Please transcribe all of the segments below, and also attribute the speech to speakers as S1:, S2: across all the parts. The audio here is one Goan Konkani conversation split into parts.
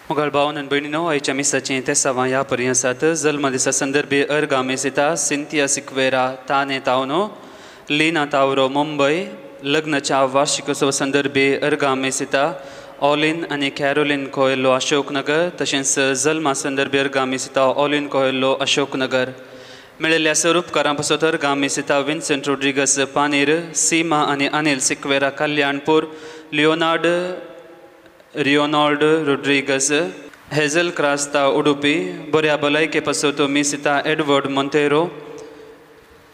S1: मुगाळ भावन आनी भयणीनो, आयच्या मिसाचें तेसावां ह्या परी आसात. जल्म दिसा संदर्भी अर्गा मेसिता सिंथिया सिक्वेरा ताने तावनो लीना तावरो मुंबय. लग्नाच्या वार्षिकोत्सव संदर्भी अर्गा मेसिता ऑलिन आनी कॅरोलिन कोयलो अशोकनगर. तशेंच जल्मा संदर्भी अर्गा मेसिता ऑलिन कोयलो अशोकनगर. मेळिल्ल्या स्वरूपकारां पासत अर्गा मेसिता विन्सेंट रोड्रिगस पानीर, सीमा आनी अनिल सिक्वेरा कल्याणपूर, लिओनार्ड रियोनाल्ड रोड्रिगस, हेझल क्रास्ता उडुपी. बऱ्या भलायके पासत मिसिता एडवर्ड मोंतेरो,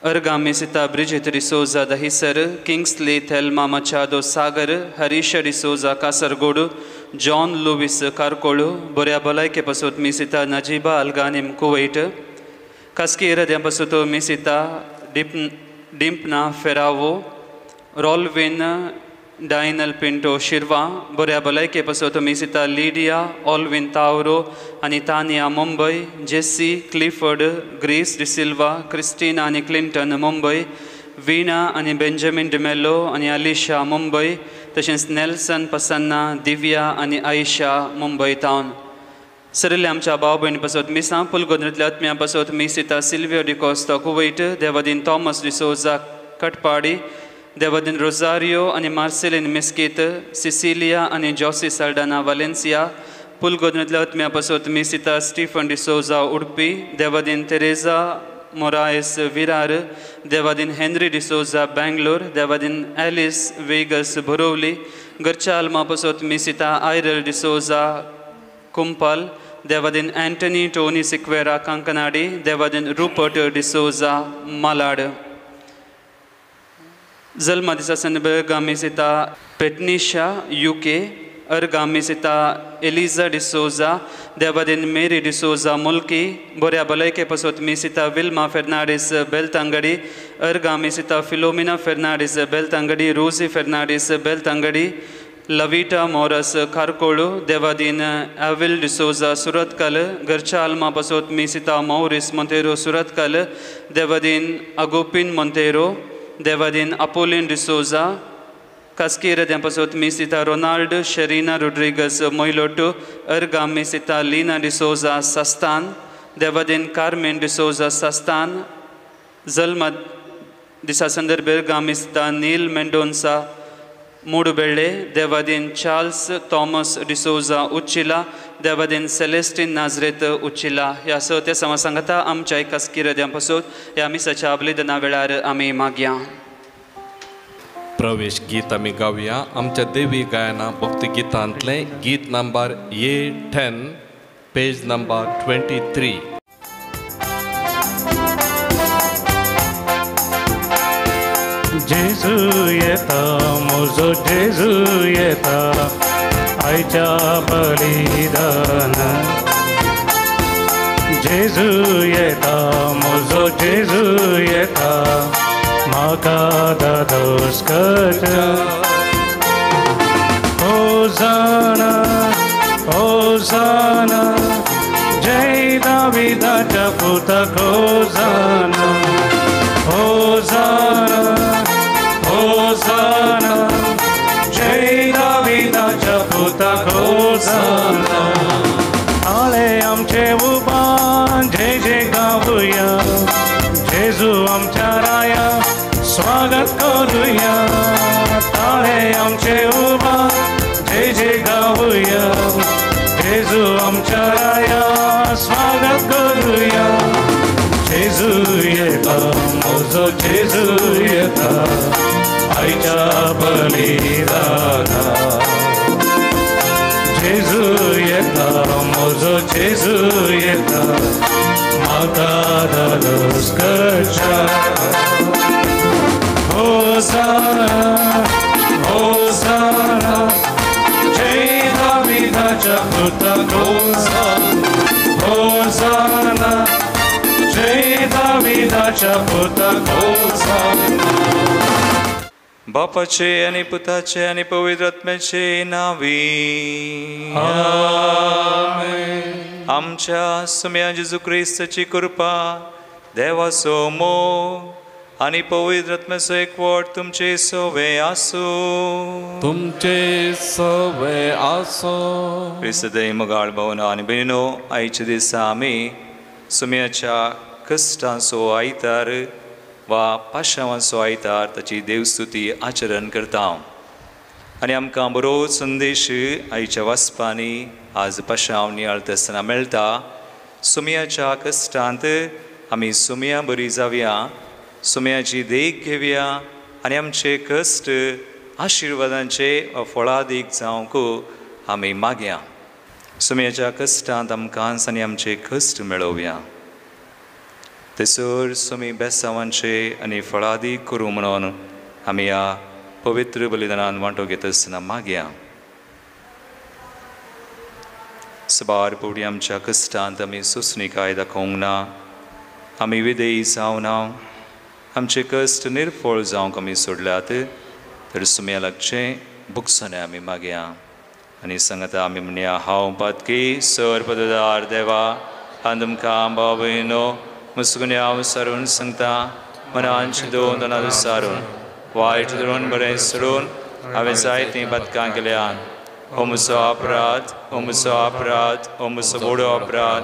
S1: अर्गा मिसिता ब्रिजित डिसोजा दहिसर, किंग्सली थेल्मा मचादो सागर, हरीश डिसोजा कासरगोड, जॉन लुवीस कारकोळ. बऱ्या भलायके पासत मिसिता नजीबा अल्गानिम कुवैट. खासगी इराद्यां पासत मिसिता डिम्पना फेरावो, रॉलविन डायनल पिंटो शिरवा. बऱ्या भलायके पासत मिसिता लिडिया ऑलविन तावरो आनी तानिया मुंबय, जेसी क्लिफर्ड, ग्रेस डिसिल्वा, क्रिस्टीना आनी क्लिंटन मुंबय, वीणा आनी बेंजामीन डिमेलो आनी अलिशा मुंबय, तशेंच नेल्सन पसन्ना, दिव्या आनी आयशा मुंबय टावन. सरिल्ल्या आमच्या भाव भयणी पासत मिसां पुलगोद्रींतल्या आत्म्या पासत मिसिता सिल्वियो डिकोस्ता कुवैट, देवादीन थॉमस डिसोजा कटपाडी, देवादीन रोजारियो आनी मार्सेलिन मिस्कीत, सिसिलिया आनी जॉसी साल्डाना वालेन्सिया. पुलगोद्रींतल्या आत्म्या पासत मिसिता स्टीफन डिसोजा उडपी, देवादीन तेरेजा मोरायस विरार, देवादीन हेनरी डिसोजा बेंगलोर, देवादीन एलिस वेगस बोरोवली. घरच्या आल्मा पासत मिसिता आयरल डिसोजा कुंपाल, देवादीन एंटनी टोनी सिक्वेरा कांकनाडी, देवादीन रुपर्ट डिसोजा मालाड. जल्मा दिसा संदर्भ मिसिता पेटनिशा युके, अर्गा मिसिता एलिजा डिसोजा, देवादीन मेरी डिसोजा मुल्की. बऱ्या भलायके पासत मिसिता विल्मा फेर्नांडीस बेलतांगडी, अर्गा मिसिता फिलोमिना फेर्नांडीस बेलतांगडी, रोजी फेर्नांडीस बेलतांगडी, लविटा मोरस खारकोळू, देवादीन एविल डिसोजा सुरतकल. घरच्या आल्मा पासत मिसिता मौरिस मोंतेरो सुरतकल, देवादीन अगोपिन मोंतेरो, देवादीन अपोलिन डिसोजा. खासगी इराद्यां पासत मिसिता Ronald शेरिना Rodrigues मोयलोटू, अर्गा मिसिता Leena D'Souza सस्तान, Devadin Carmen D'Souza सस्तान. जल्म दिसा संदर्भ अर्गा मिसिता नील मेंडोन्सा मूडबेळे, देवादीन चार्ल्स थॉमस डिसोजा उच्चिला, देवादीन सेलेस्टीन नाजरेत उच्चिला. ह्या स त्या समा सांगता आमच्या खासगी इराद्यां पासत ह्या मिसाच्या बलिदाना वेळार आमी मागया.
S2: प्रवेश गीत आमी गावया. आमच्या देवी गायना भक्ती गितांतलें गीत नंबर A10, page number 23.
S3: जेजू येता म्हजो जेजू येता आयच्या बलिदाना. जेजू येता म्हजो जेजू येता म्हाका दादोस करता. होजाना होजाना जय दाविदाच्या पुताक होजाना, होजाना होजाना जय दाविदाच्या पुताक होजाना. आळे आमचे उबान जय जय गावया, जेजू आमच्या राया स्वागत करूया. ताळे आमचे उबान जय जय गावया, जेजू आमच्या राया स्वागत करूया. जेजू येता म्हजो जेजू येता आयच्या बलिदाना. जेजू येता म्हजो जेजू येता म्हाका धादोस करच्या. होसाना होसाना जय दाविदाच्या पुताक होसाना, होसाना जय दाविदाच्या पुताक होसाना.
S4: बापाचे आनी पुताचे आनी पवित्र आत्म्याचे नावी
S3: आमेन.
S4: आमच्या सुम्या जेजू क्रिस्ताची कृपा, देवाचो मोग आनी पवित्र आत्म्याचो एकवट तुमचे सवे आसूं.
S2: तुमचे सवे आसूं.
S4: क्रिस्तदय मोगाळ भावना आनी भयणीनो, आयच्या दिसा आमी सुम्याच्या कश्टांचो आयतार वा पाशावांचो आयतार ताची देवस्तुती आचरण करता आनी आमकां बरो संदेश आयच्या वाचपांनी आज पाशांव नियाळता आसतना मेळटा. सुम्याच्या कश्टांत आमी सुम्या बरी जावया, सुम्याची देख घेवया आनी आमचे कश्ट आशिर्वादांचे फळादीक जावंक आमी मागया. सुम्याच्या कश्टांत आमकां आनी आमचे कश्ट मेळोवया. थंयसर सुमी बेसावांचे आनी फळादीक करूं म्हणून आमी ह्या पवित्र बलिदानान वांटो घेता आसतना मागया. सबार पवटी आमच्या कश्टांत आमी सोंसणीकाय दाखोवंक ना, आमी विधेयी जावना, आमचे कश्ट निर्फळ जावंक आमी सोडल्यात तर सुम्या लागचें भुगसणें आमी मागया. आनी सांगता आमी म्हणया, हांव पातकी सर पददार देवा आनी तुमकां भाव भयणो मुसगुन्या हांव सारून सांगता, मनान चिंतून तोंडान सारून वायट धरून बरें सोडून हांवें जायतीं पातकां केल्यान. हो म्हजो अपराध, हो म्हजो अपराध, हो म्हजो व्हडो अपराध.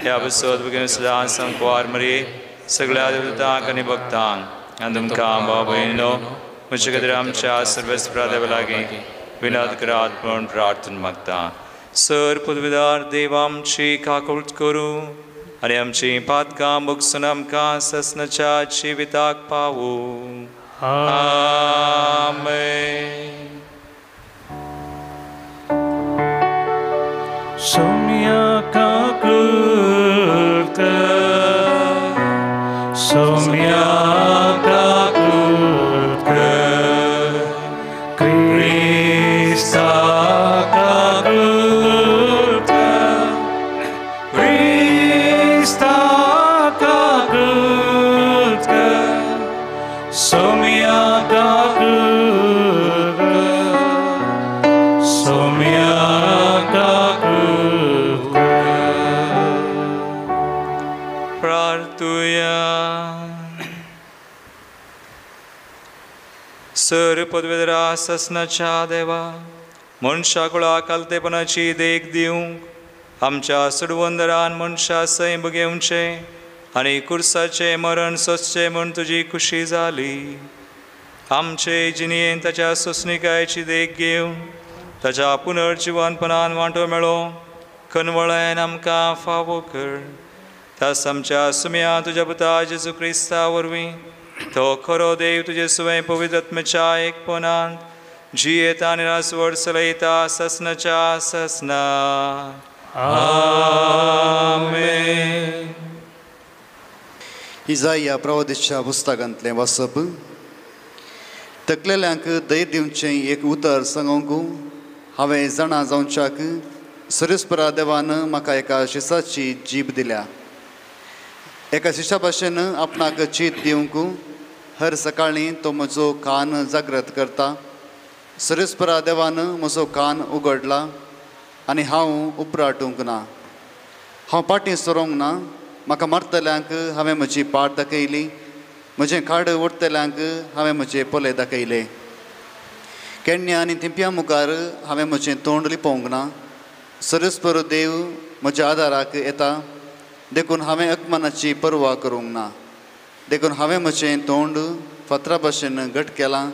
S4: ह्या बसत भुरगीं सदां संकवार मरी सगळ्या देवतांक आनी भक्तांक आनी तुमकां भाव भयणीनो म्हजे खातीर आमच्या सर्वेस्परा देवा लागीं विनोद करात म्हूण प्रार्थना मागता. सर पदवीदार देव आमची काकूट करूं आनी आमची पातकां भोगसून आमकां ससनाच्या जिविताक पावूं. आमेन.
S3: सोम्या काकूट कर, सोम्या काकूट कर, क्रिस्ता काकूट कर, क्रिस्ता काकूट कर, सोम्या काकूट कर, सोम्या काकूट कर.
S4: प्रार्थुया. सर पदवेदरा ससनाच्या देवा, मनशा कुळा कालतेपणाची देख दिवंक आमच्या सुडवंदरान मनशा सैम घेवचें आनी कुर्साचें मरण सोंसचें म्हूण तुजी खुशी जाली. आमचे जिणेंत ताच्या सोंसणीकायेची देख घेवन ताच्या पुनर्जिवनपणान वांटो मेळो खनवळ्यान आमकां फावो कर. तास आमच्या सुम्या तुज्या पुता जेजू क्रिस्ता वरवीं तो खरो देव तुजे सुवें पवित्र आत्म्याच्या एकपणान जियेता आनी रासवड चलयता ससनाच्या ससना. आमेन.
S5: इजाया प्रवादीच्या पुस्तकांतलें वाचप. तकलेल्यांक धैर्य दिवचें एक उतर सांगूंक हांवें जाणा जावच्याक सरेस्परा देवान म्हाका एका शिसाची जीब दिल्या. एका शिशा भाशेन आपणाक चीत दिवंक हर सकाळीं तो म्हजो कान जागृत करता. सरेस्परा देवान म्हजो कान उगडला आनी हांव उपराटूंक ना, हांव पाटीं सरोंक ना. म्हाका मारतल्यांक हांवें म्हजी पाट दाखयली, म्हजें खाड ओडटल्यांक हांवें म्हजे पोले दाखयले. केण्या आनी थिंप्या मुखार हांवें म्हजें तोंड लिपोवंक ना. सरेस्पर देव म्हज्या आदाराक येता, देखून हांवें अकमानाची पर्वा करूंक ना. देखून हांवें म्हजें तोंड फातरा भाशेन घट केलां,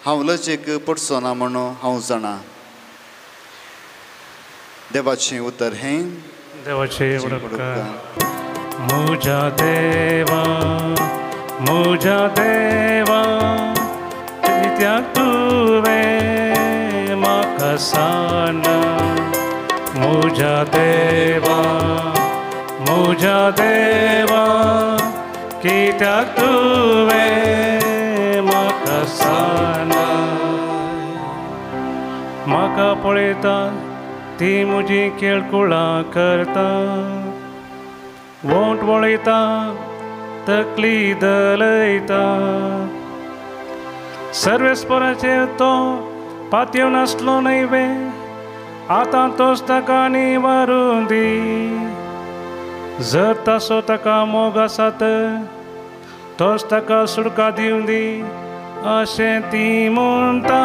S5: हांव लजेक पडचो ना म्हणून हांव जाणा. देवाचें उतर हें.
S3: देवाचें उपकार. म्हज्या देवा, म्हज्या देवा, कित्याक तुवें म्हाका सांडला. म्हज्या देवा, म्हज्या देवा, कित्याक तुवें म्हाका सांडला. म्हाका पळयता ती म्हजी केळकुळां करता, वोंट वळयता तकली दलयता. सर्वेस्पराचेर तो पातयेवन आसलो न्हय वे, आतां तोच ताका निवारून दी. जर तासो ताका मोग आसा तर तोच ताका सुटका दिवं दी अशें ती म्हणटा.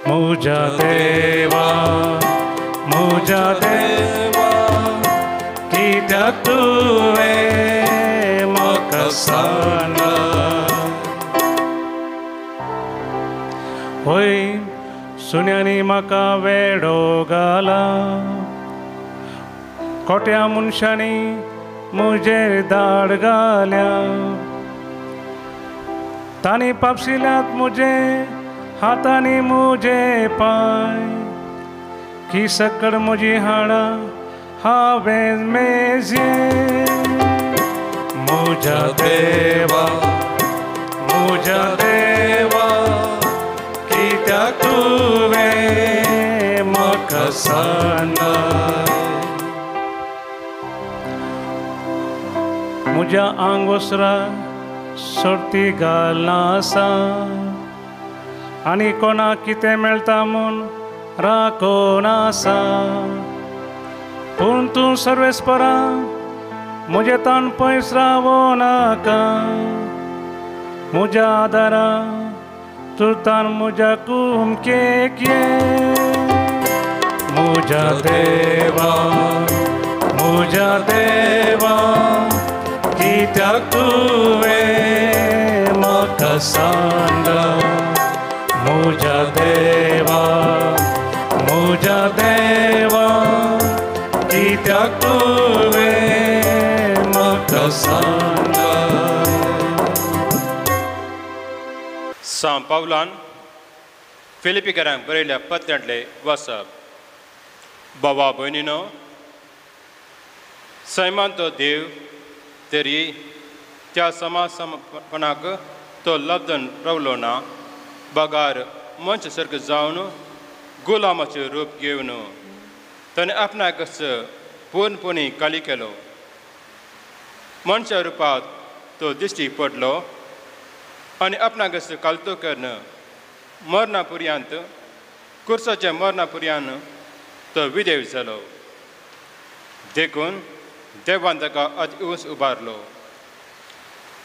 S3: म्हज्या देवा म्हज्या देवा कित्याक तुवें म्हाका सांडला. होय सुण्यांनी म्हाका वेडो घाला, खोट्या मनशांनी म्हजेर दाड घाल्या, तांणी पापशिल्यात म्हजे हातांनी म्हजे पांय, की सकड म्हजी हाडां हांवें मेजये. म्हज्या देवा म्हज्या देवा कित्याक तुवें म्हाका सांडला. म्हज्या आंगोसरा सोर्ती घालना आसा आनी कोणाक कितें मेळटा म्हूण राखून आसा, पूण तूं सर्वेस्परा म्हजें ताण पयस रावो नाका, म्हज्या आदारा तूं ताण म्हज्या कुमकेक ये. म्हज्या देवा म्हज्या देवा कित्याक तुवें म्हाका सांडला. म्हज्या देवा म्हज्या देवा कित्याक तुवें म्हाका सांडला.
S6: सांव पावलान फिलिपीकरांक बरयल्ल्या पत्रांतले वाचप. बाबा भयणीनो, सैमान तो देव तरी त्या समासपणाक तो लब्धन रावलो ना, बगार मनशा सारको जावन गुलामाचें रूप घेवन ताणें आपणाकच पूर्णपणी खाली केलो. मनशा रुपांत तो दिश्टी पडलो आनी आपणाकच कालतो करून मरणा पुर्यांत कुर्साच्या मरणा पुर्यान तो विदेव जालो. देखून देवान ताका अति ऊंच उबारलो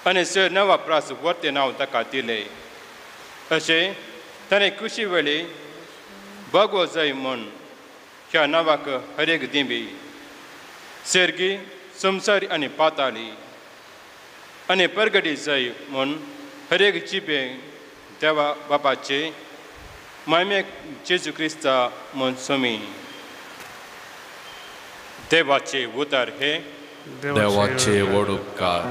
S6: आनी सर नवा प्रास वर्ते नांव ताका दिलें. अशें ताणें खुशी वेळी भगवो जाय म्हूण ह्या नांवाक हरेक दिंबी सर्गी संवसारी आनी पाताळी आनी परगटी जाय म्हूण हरेक जिबे देवा बापाचे मायमेक जेजू क्रिस्ता म्हूण सोमी. देवाचे उतार हे
S2: देवाचे व्हड उपकार.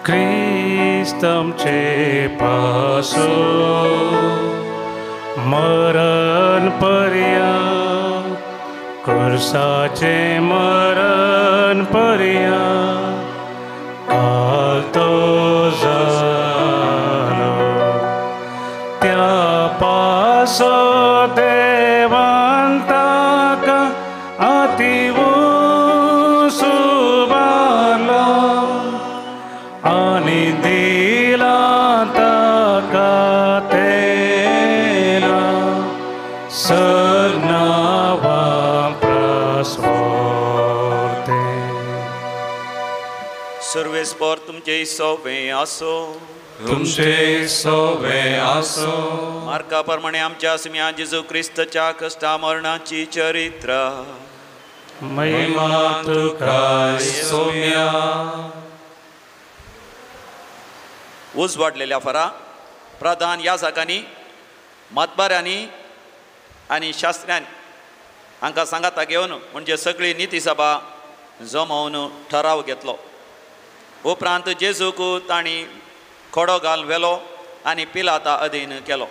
S3: क्रिस्त आमचे पासो मरण पर्या, कुर्साचे मरण पर्या काल तो जालो, त्या पासो देवान ताका अति ऊंच उबारलो आनी दिला ताका तेला सगनावा प्रास्वर्ते.
S7: सर्वेस्पर तुमचे सोवे आसो,
S2: तुमचे सोवे आसो.
S7: मार्का प्रमाणे आमच्या सुम्या जेजू क्रिस्तच्या कश्टा मरणाची चरित्र.
S3: महिमा तुका सोम्या.
S7: उजवाडलेल्या फरा प्रधान याजकांनी मातबाऱ्यांनी आनी शास्त्र्यांनी हांकां सांगाता घेवन म्हणजे सगळी नितीसभा जमोवन ठराव घेतलो. उपरांत जेजूक तांणी खोडो घालून व्हेलो आनी पिलाता अधीन केलो.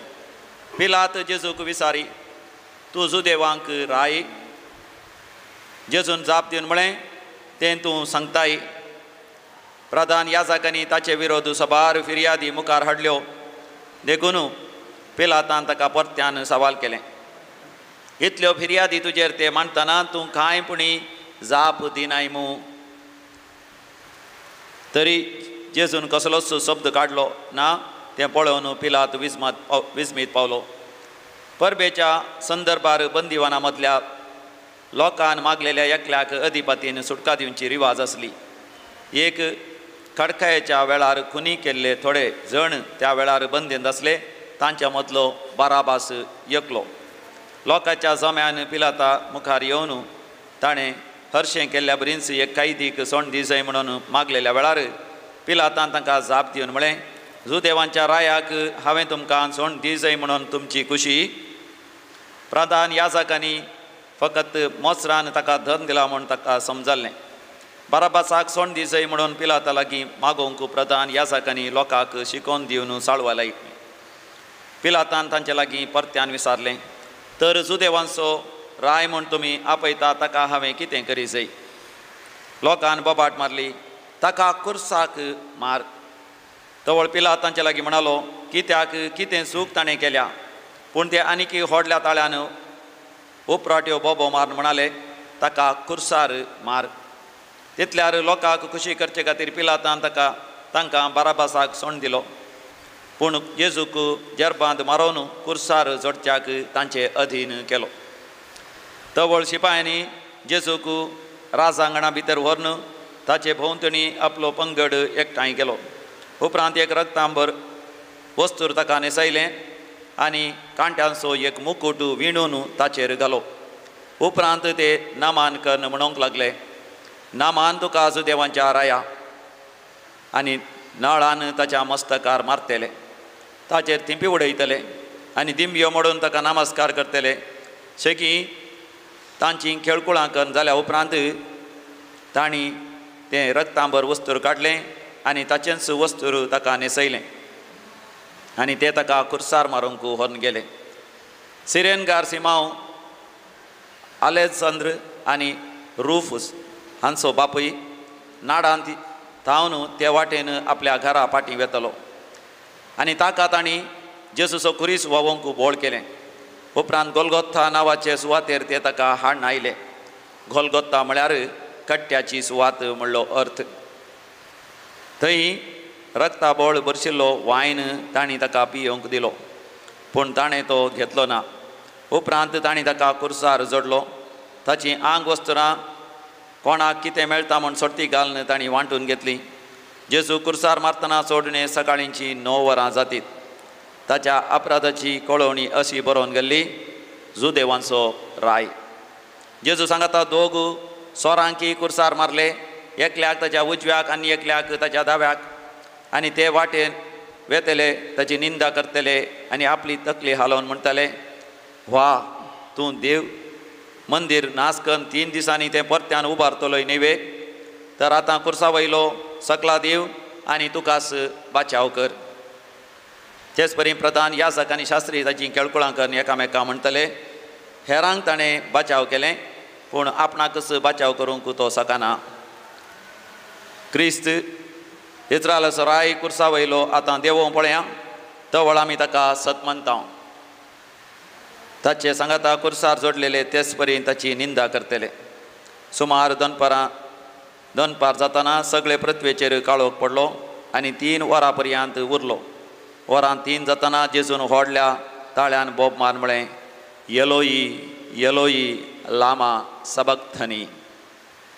S7: पिलात जेजूक विचारी, तूं जुदेवांक राय? जेजून जाप दिवन म्हळें, तें तूं सांगताय. प्रधान याजकांनी ताचे विरोध सबार फिर्यादी मुखार हाडल्यो, देखून पिलातान ताका परत्यान सवाल केलें, इतल्यो फिर्यादी तुजेर ते मांडटना तूं कांय पुणी जाप दिनाय मू? तरी जेजून कसलोच शब्द काडलो ना तें पळोवन पिलात विस्मीत पावलो. परबेच्या संदर्भार बंदिवाना मदल्या लोकान मागलेल्या एकल्याक अधिपतीन सुटका दिवची रिवाज आसली. एक खडकायेच्या वेळार खुनी केल्ले थोडे जण त्या वेळार बंदेंत आसले, तांच्या मदलो बाराबास एकलो. लोकांच्या जम्यान पिलाता मुखार येवन ताणें हरशें केल्ल्या बरींच एक कैदीक सोंड दी जाय म्हणून मागलेल्या वेळार पिलातान तांकां जाप दिवन म्हळें, जुदेवांच्या रायाक हांवें तुमकां सोंड दी जाय म्हणून तुमची खुशी. प्रधान याजकांनी फकत मोसरान ताका धन दिला म्हूण ताका समजलें. बाराबासाक सोंड दी जाय म्हणून पिलाता लागीं मागोवंक प्रधान याजकांनी लोकांक शिकोवन दिवन साळवा लायिल्लें. पिलातान तांचे लागीं परत्यान विचारलें, तर जुदेवांचो राय म्हूण तुमी आपयता ताका हांवें कितें करी जाय? लोकान बोबाट मारली, ताका कुर्साक मार. तवळ पिलात तांचे लागीं म्हणालो, कित्याक कितें चूक ताणें केल्या? पूण ते आनीकी व्हडल्या ताळ्यान उपराट्यो बोबो मारून म्हणाले, ताका कुर्सार मार. तितल्यार लोकांक खुशी करचे खातीर पिलातान ताका तांकां बाराबासाक सोंड दिलो. पूण जेजूक जेरबांत मारोवन कुर्सार जोडच्याक तांचे अधीन केलो. तवळ शिपायांनी जेजूक राजांगणा भितर व्हरून ताचे भोंवतणी आपलो पंगड एकठांय केलो. उपरांत एक रक्तांबर वस्तूर ताका न्हेसयलें आनी कांट्यांचो एक मुकूट विणून ताचेर घालो. उपरांत ते नामान कन्न म्हणूंक लागले, नामान तुका जुदेवांच्या राया. आनी नळान ताच्या मस्तकार मारतले, ताचेर थिंपी उडयतले आनी दिंबयो मोडून ताका नमस्कार करतले. शेकी तांची खेळकुळां करून जाल्या उपरांत तांणी तें रक्तांबर वस्तूर काडलें आनी ताचेंच वस्तूर ताका न्हेसयलें आनी ते ताका कुर्सार मारूंक व्हरून गेले. सिरेनगार सिमांव आलेक्सांद्र आनी रुफूस हांचो बापूय नाडांत धांवन ते वाटेन आपल्या घरा फाटीं वेतलो आनी ताका तांणी जेजूचो खुरीस व्हांवोवंक बोळ केलें. उपरांत गोलगोत्था नांवाचे सुवातेर ते ताका हाडून आयले. गोलगोत्था म्हळ्यार कट्ट्याची सुवात म्हणलो अर्थ. थंय रक्ताबोळ भरशिल्लो वायन तांणी ताका पियोवंक दिलो, पूण ताणें तो घेतलो ना. उपरांत तांणी ताका कुर्सार जोडलो. ताची आंग वस्त्रां कोणाक कितें मेळटा म्हूण सोडती घालून तांणी वांटून घेतली. जेजू कुर्सार मारतना सोडणे सकाळींची 9 वरां जातीत. ताच्या अपराधाची कळोवणी अशी बरोवन गेल्ली, जुदेवांचो राय. जेजू सांगता दोग सोरांकी कुर्सार मारले, एकल्याक ताच्या उजव्याक आनी एकल्याक ताच्या दाव्याक. आनी ते वाटेन वेतले, ताची निंदा करतले आनी आपली तकली हालोवन म्हणटले, वा तूं देव मंदीर नाश करून 3 दिसांनी तें परत्यान उबारतलोय न्हय, तर आतां कुर्सा वयलो सकला देव आनी तुकास बाचाव कर. तेच परी प्रधान याजक आनी शास्त्री ताची केळकुळां करून एकामेका म्हणटले, हेरांक ताणें बाचाव केलें पूण आपणाकच बाचाव करूंक तो सकाना. क्रिस्त इस्रायलाचो राय कुर्सा वयलो आतां देवों पळया, तवळ आमी ताका सत मानता. ताचे सांगाता कुर्सार जोडलेले तेच परी ताची निंदा करतले. सुमार दनपार जातना सगळे पृथ्वेचेर काळोख पडलो आनी 3 वरां पर्यंत उरलो. वरां 3 जातना जेजून व्हडल्या ताळ्यान बोब मार म्हळें, येलोई येलोई लामा सबकथनी.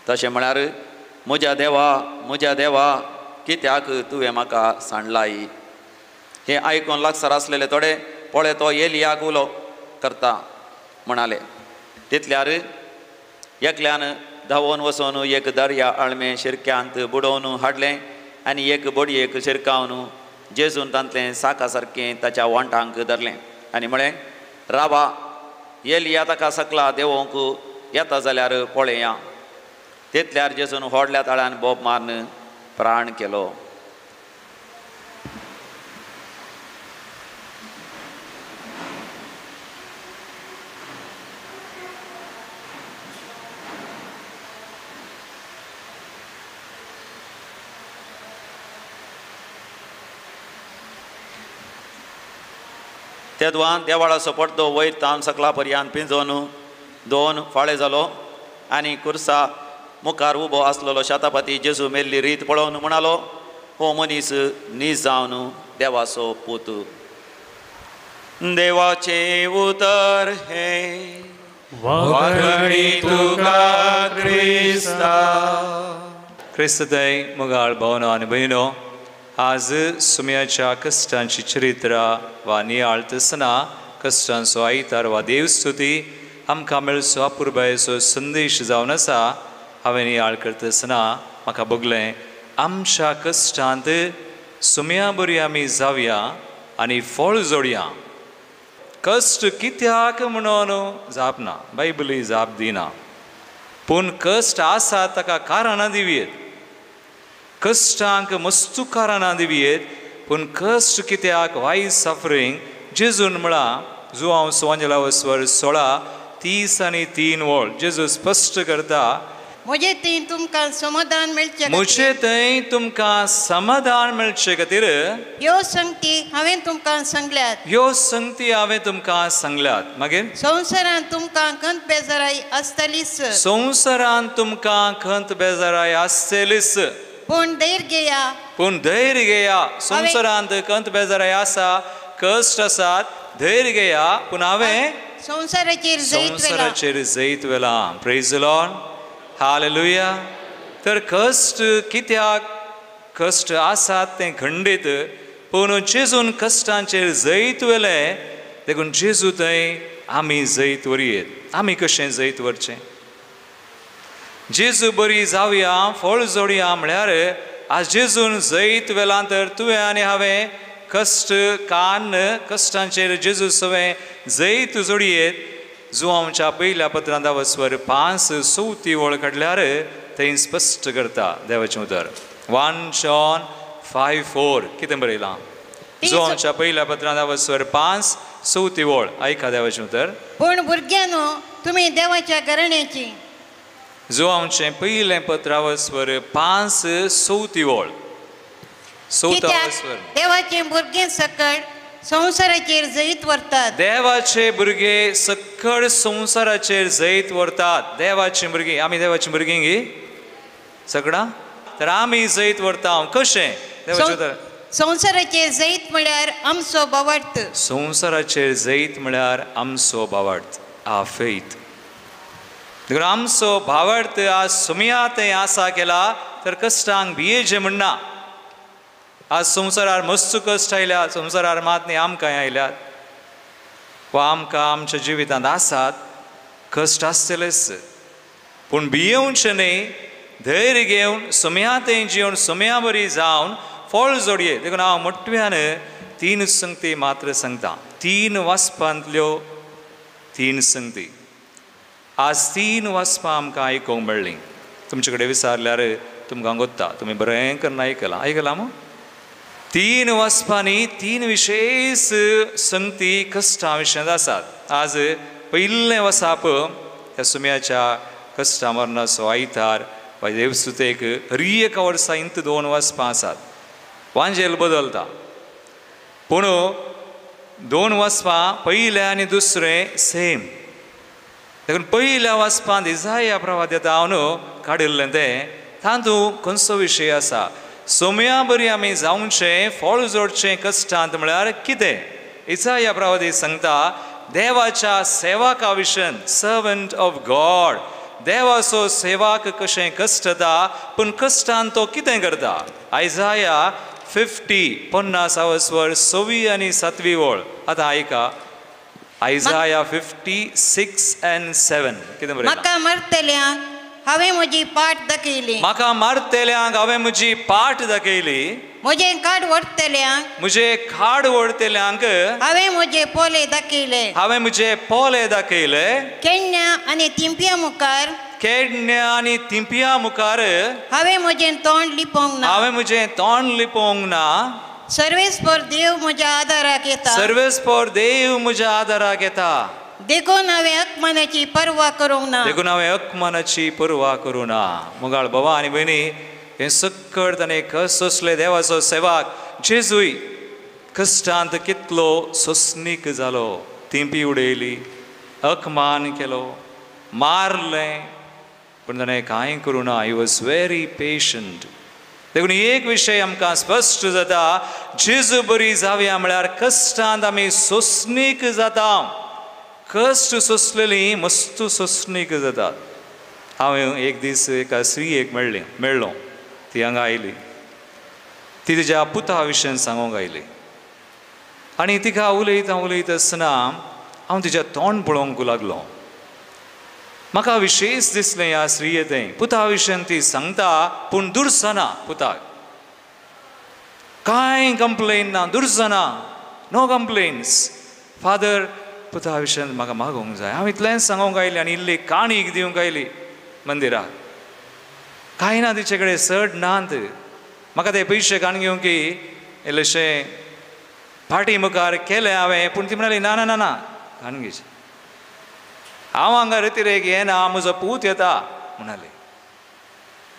S7: तशें म्हळ्यार म्हज्या देवा म्हज्या देवा कित्याक तुवें म्हाका सांडलाय. हें आयकून लागसार आसलेले थोडे पळय तो एलियाक उलो करता म्हणाले. तितल्यार एकल्यान धांवून वचून एक दर्या आळमें शिरक्यांत बुडोवन हाडलें आनी एक बडयेक शिरकावन जेजून तांतलें साका सारकें ताच्या वांटांक धरलें आनी म्हळें, रावा, एलिया ताका सकला देवोंक येता जाल्यार पळया. तितल्यार जेजून व्हडल्या ताळ्यान बोब मारून प्राण केलो. तेदवान देवाळाचो पड्डो वयर तावन सकला पर्यंत पिंजोवन 2 फाळे जालो आनी कुर्सा मुखार उबो आसलेलो शतापती जेजू मेल्ली रीत पळोवन म्हणालो, हो मनीस नीज जावन देवाचो पूत. देवाचें उतर हें.
S4: वाखणी तुका क्रिस्ता. क्रिस्तय मोगाळ भावनो आनी भयणो, आज सुम्याच्या कश्टांची चरित्रा वा नियाळ तसना कश्टांचो आयतार वा देवस्तुती आमकां मेळचो अपुरबायेचो संदेश जावन आसा. हांवें नियाळ करतासतना म्हाका भोगलें आमच्या कश्टांत सुम्या बरी आमी जावया आनी फळ जोडया. कश्ट कित्याक म्हणून जाप ना, बायबलूय जाप दिना, पूण कश्ट आसा ताका कारणां दिवयेत. कश्टांक मस्तू कारणां दिवयेत, पूण कश्ट कित्याक, वाय सफरींग, जेजून म्हळां जुआंव सुवांजेला स्वर 16:33 वळ जेजू स्पश्ट करता,
S8: म्हजे थंय तुमकां समाधान मेळचें,
S4: म्हजे थंय तुमकां समाधान मेळचे खातीर
S8: ह्यो संगती हांवें तुमकां सांगल्यात,
S4: ह्यो संगती हांवें तुमकां सांगल्यात. मागीर
S8: संवसारांत तुमकां खंत बेजाराय आसतलीच,
S4: संवसारांत तुमकां खंत बेजाराय आसतलीच,
S8: पूण धैर्य घेया,
S4: पूण धैर्य घेया. संवसारांत खंत बेजाराय आसा, कश्ट आसात, धैर्य घेया, पूण हांवें
S8: संवसाराचेर
S4: संवसाराचेर जैत व्हेलां. Praise the Lord, hallelujah. तर कश्ट कित्याक, कश्ट आसात तें खंडीत, पूण जेजून कश्टांचेर जैत व्हेलें, देखून जेजू थंय आमी जैत व्हरयेत. आमी कशें जैत व्हरचें? जेजू बरी जावया, फळ जोडया म्हळ्यार आज जेजून जैत व्हेलां तर तुवें आनी हांवें कश्ट कान कश्टांचेर जेजू सवें जैत जोडयेत. जुआंवच्या पयल्या पत्रांत वस्वर 5:4 वळ काडल्यार थंय स्पश्ट करता देवाचें उतर. 1 John 5:4 कितें बरयलां? जुआंवच्या पयल्या पत्रांत वस्वर 5:4 वळ आयका देवाचें उतर.
S8: पूण भुरग्यांनो तुमी देवाच्या घराण्याची.
S4: जुआंवचें पयलें पत्र वस्वर 5:4 वळ, 4
S8: देवाचे भुरगे सकळ संवसाराचेर जैत व्हरतात,
S4: देवाचे भुरगे सकळ संवसाराचेर जैत व्हरतात. देवाची भुरगीं, आमी देवाची भुरगीं गी सगळां, तर आमी जैत व्हरता. कशें? देवाचें
S8: संवसाराचेर जैत म्हळ्यार आमचो भावार्थ,
S4: संवसाराचेर जैत म्हळ्यार आमचो भावार्थ, आ फेथ. देखून आमचो भावार्थ आज सुमया तें आसा केला तर कश्टांक भियेचें म्हणना. आज संवसारार मस्त कश्ट आयल्यात, संवसारार मात न्ही आमकां आयल्यात वा आमकां आमच्या जिवितांत आसात कश्ट आसतलेच, पूण भियेवचें न्ही, धैर्य घेवन सुम्या तें जिवन सुम्या बरी जावन फळ जोडये. देखून हांव मोटव्यान 3 संगती मात्र सांगता, 3 वाचपांतल्यो 3 संगती. आज 3 वाचपां आमकां आयकूंक मेळ्ळीं. तुमचे कडेन विचारल्यार तुमकां गोत्ता, तुमी बरें करून आयकलां, आयकलां मू? 3 वाचपांनी 3 विशेश संगती कश्टां विशयांत आसात. आज पयलें वसाप त्या सुम्याच्या कश्टां मरणाचो आयतार वा देवस्तुतेक हर एका वर्सा इंत 2 वाचपां आसात. वांजेल बदलता, पूण 2 वाचपां पयलें आनी दुसरें सेम. देखून पयल्या वाचपांत इजाया प्रवाद्यता हांव काडिल्लें तें तातूंत खंयचो विशय आसा? सोम्या बरी आमी जावचें, फळ जोडचें कश्टांत म्हळ्यार कितें? इजाया प्रवादी सांगता देवाच्या सेवका विशन, सर्वंट ऑफ गॉड, देवाचो सेवक कशें कश्टता, पूण कश्टान तो कितें करता? आयजाया 50 6 आनी 7 वळ. आतां आयका, आयजाया 56 and 7 कितें बरयलां?
S8: म्हाका मरतल्यांक हांवें म्हजी पाट दाखयली,
S4: म्हाका मारतल्यांक हांवें म्हजी पाट दाखयली,
S8: म्हजें खाड व्हरतल्यांक,
S4: म्हजें खाड व्हरतल्यांक
S8: हांवें म्हजे पोले दाखयले,
S4: हांवें म्हजे पोले दाखयले,
S8: केन्ना आनी तिंपया मुखार,
S4: केडण्या आनी तिंपया मुखार
S8: हांवें म्हजें तोंड लिपोवंक ना,
S4: हांवें म्हजें तोंड लिपोवंक ना.
S8: सर्वेस्पर देव म्हज्या आदाराक येता,
S4: सर्वेस्पर देव म्हज्या आदाराक येता,
S8: देखून हांवें अपमानाची पर्वा करूंक ना,
S4: देखून हांवें अपमानाची पर्वा करूं ना. मुगाळ बाबा आनी भयणी, हें सक्कड ताणें कश्ट सोंसले. देवाचो सेवक जेजूय कश्टांत कितलो सोंसणीक जालो, तिंपी उडयली, अपमान केलो, मारलें, पूण ताणें कांय करूं ना. He was very patient. देखून एक विशय आमकां स्पश्ट जाता, जेजू बरी जावया म्हळ्यार कश्टांत आमी सोंसणीक जाता. कश्ट सोंसलेली मस्त सोंसणीक जातात. हांव एक दीस एका स्त्रियेक मेळ्ळो, ती हांगा आयली, ती तिज्या पुता विशयान सांगूंक आयली आनी तिका उलयता उलयता आसतना हांव तिज्या तोंड पळोवंक लागलो. म्हाका विशेश दिसलें ह्या स्त्रिये तें पुता विशयान ती सांगता पूण दुरसना, पुताक कांय कंप्लेन ना, दुरसना, नो कंप्लेन्स. फादर पुता विशयान म्हाका मागोवंक जाय, हांव इतलेंच सांगूंक आयलें आनी इल्ली काणीक दिवंक आयली मंदिराक. कांय ना तिचे कडेन, चड नात, म्हाका ते पयशे काण घेवंक की इल्लेशें फाटी मुखार केलें हांवें, पूण ती म्हणाली ना ना ना ना काण घेवचें, हांव हांगा रितिरेक येना, म्हजो पूत येता म्हणाली,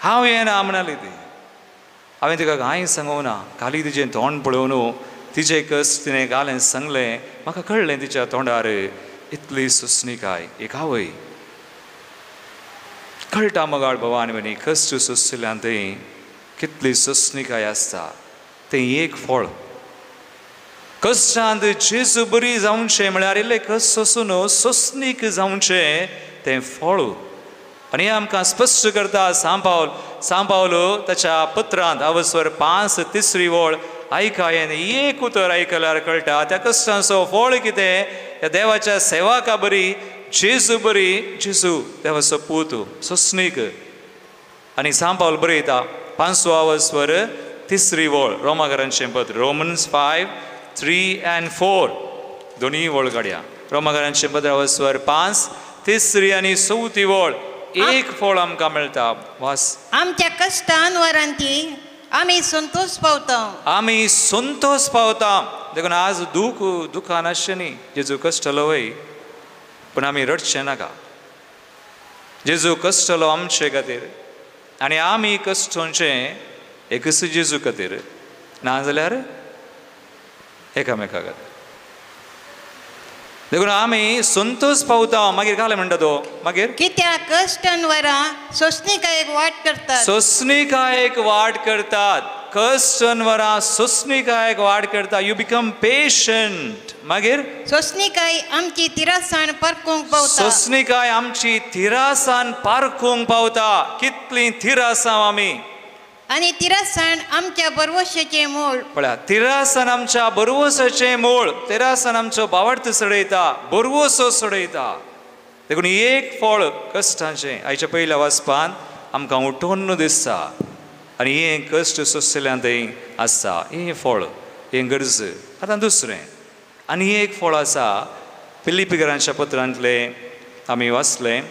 S4: हांव येना म्हणाली ती. हांवें तिका कांय सांगूंक ना, खाली तिजें तोंड पळोवन तिजें कस तिणें घालें सांगलें, म्हाका कळ्ळें तिच्या तोंडार इतली सोंसणीकाय एक आवय कळटा. मगाळ भवान म्हणी कश्ट सोंसल्यान थंय कितली सोंसणीकाय आसता, तें एक फळ. कश्टांत जेजू बरी जावचें म्हळ्यार इल्लें कश्ट सोंसून सोंसणीक जावचें तें फळ. आनी हें आमकां स्पश्ट करता सांव पावल ताच्या पत्रांत अवस्वर 5 तिसरी वळ आयका. एक उतर आयकल्यार कळटा त्या कश्टांचो फळ कितें, त्या देवाच्या सेवाका बरी जेजू बरी, जेजू देवाचो पूत सोंसणीक. आनी सांव पावल बरयता 5 अवस्वर तिसरी वळ, रोमाकारांचें पत्र, रोमन्स 5:3 and 4 दोनूय वळ काडया. रोमाकारांचें पत्र अवस्वर 5 तिसरी आनी चवथी वळ, एक फळ आमकां मेळटा. वास
S8: आमच्या कश्टान वरांती आमी संतोष पावता,
S4: आमी संतोष पावता. देखून आज दूख दुखान आसचें न्ही, जेजू कश्टलो वय पूण आमी रडचें नाका. जेजू कश्टलो आमचे खातीर आनी आमी कश्टोवचें एकच जेजू खातीर, नाजाल्यार एकामेका खातीर. देखून आमी संतोष पावता. मागीर घालें म्हणटा तो मागीर
S8: कित्याक कश्टान वरां सोंसणीकायेक वाट करतात,
S4: सोंसणीकायेक वाट करतात, कश्टान वरां सोंसणीकायेक वाट करता. You become patient. मागीर
S8: सोंसणीकाय आमची तिरासाण पारखूंक पावता,
S4: सोंसणीकाय आमची तिरासाण पारखूंक पावता. कितली तिरासां आमी,
S8: आनी तिरासाण आमच्या बरवशाचें मूळ.
S4: पळया, तिरासाण आमच्या बरवसाचें मूळ, तिरासाण आमचो बावडत चडयता, बरवसो चडयता. देखून एक फळ कश्टांचें आयच्या पयल्या वाचपान आमकां उठोवन दिसता आनी हें कश्ट सोंसल्यान थंय आसता, हें फळ, हें गरज. आतां दुसरें आनी एक फळ आसा फिलिपीकरांच्या पत्रांतलें आमी वाचलें,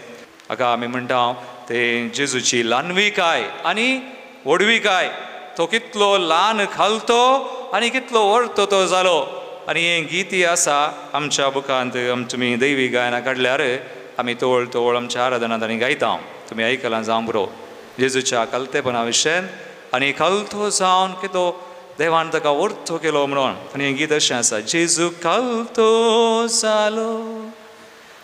S4: हाका आमी म्हणटा तें जेजूची ल्हानविकाय आनी व्हडविकाय. तो कितलो ल्हान खालतो आनी कितलो व्हडतो तो जालो. आनी हें गीतय आसा आमच्या बुकांत, तुमी दैवी गायनां काडल्यार आमी तवळ तवळ आमच्या आराधनांत आनी गायता, तुमी आयकलां जावं पुरो. जेजूच्या खालतेपणा विशयान आनी खालतो जावन कितो देवान ताका व्हडतो केलो म्हणून. आनी हें गीत अशें आसा, जेजू खालतो जालो,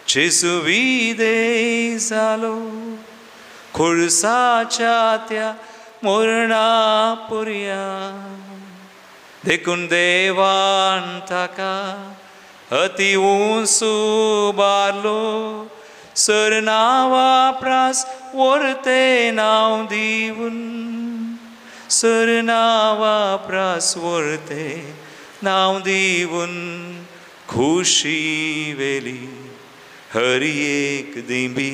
S4: जेजू विदेय जालो, खुर्साच्या त्या मरणा पुरया, देखून देवान ताका अति उंच उबारलो, सर नांवा प्रास व्हरतें नांव दिवन, सर नांवा प्रास व्हरतें नांव दिवन, खुशी वेली हर एक दिंबी,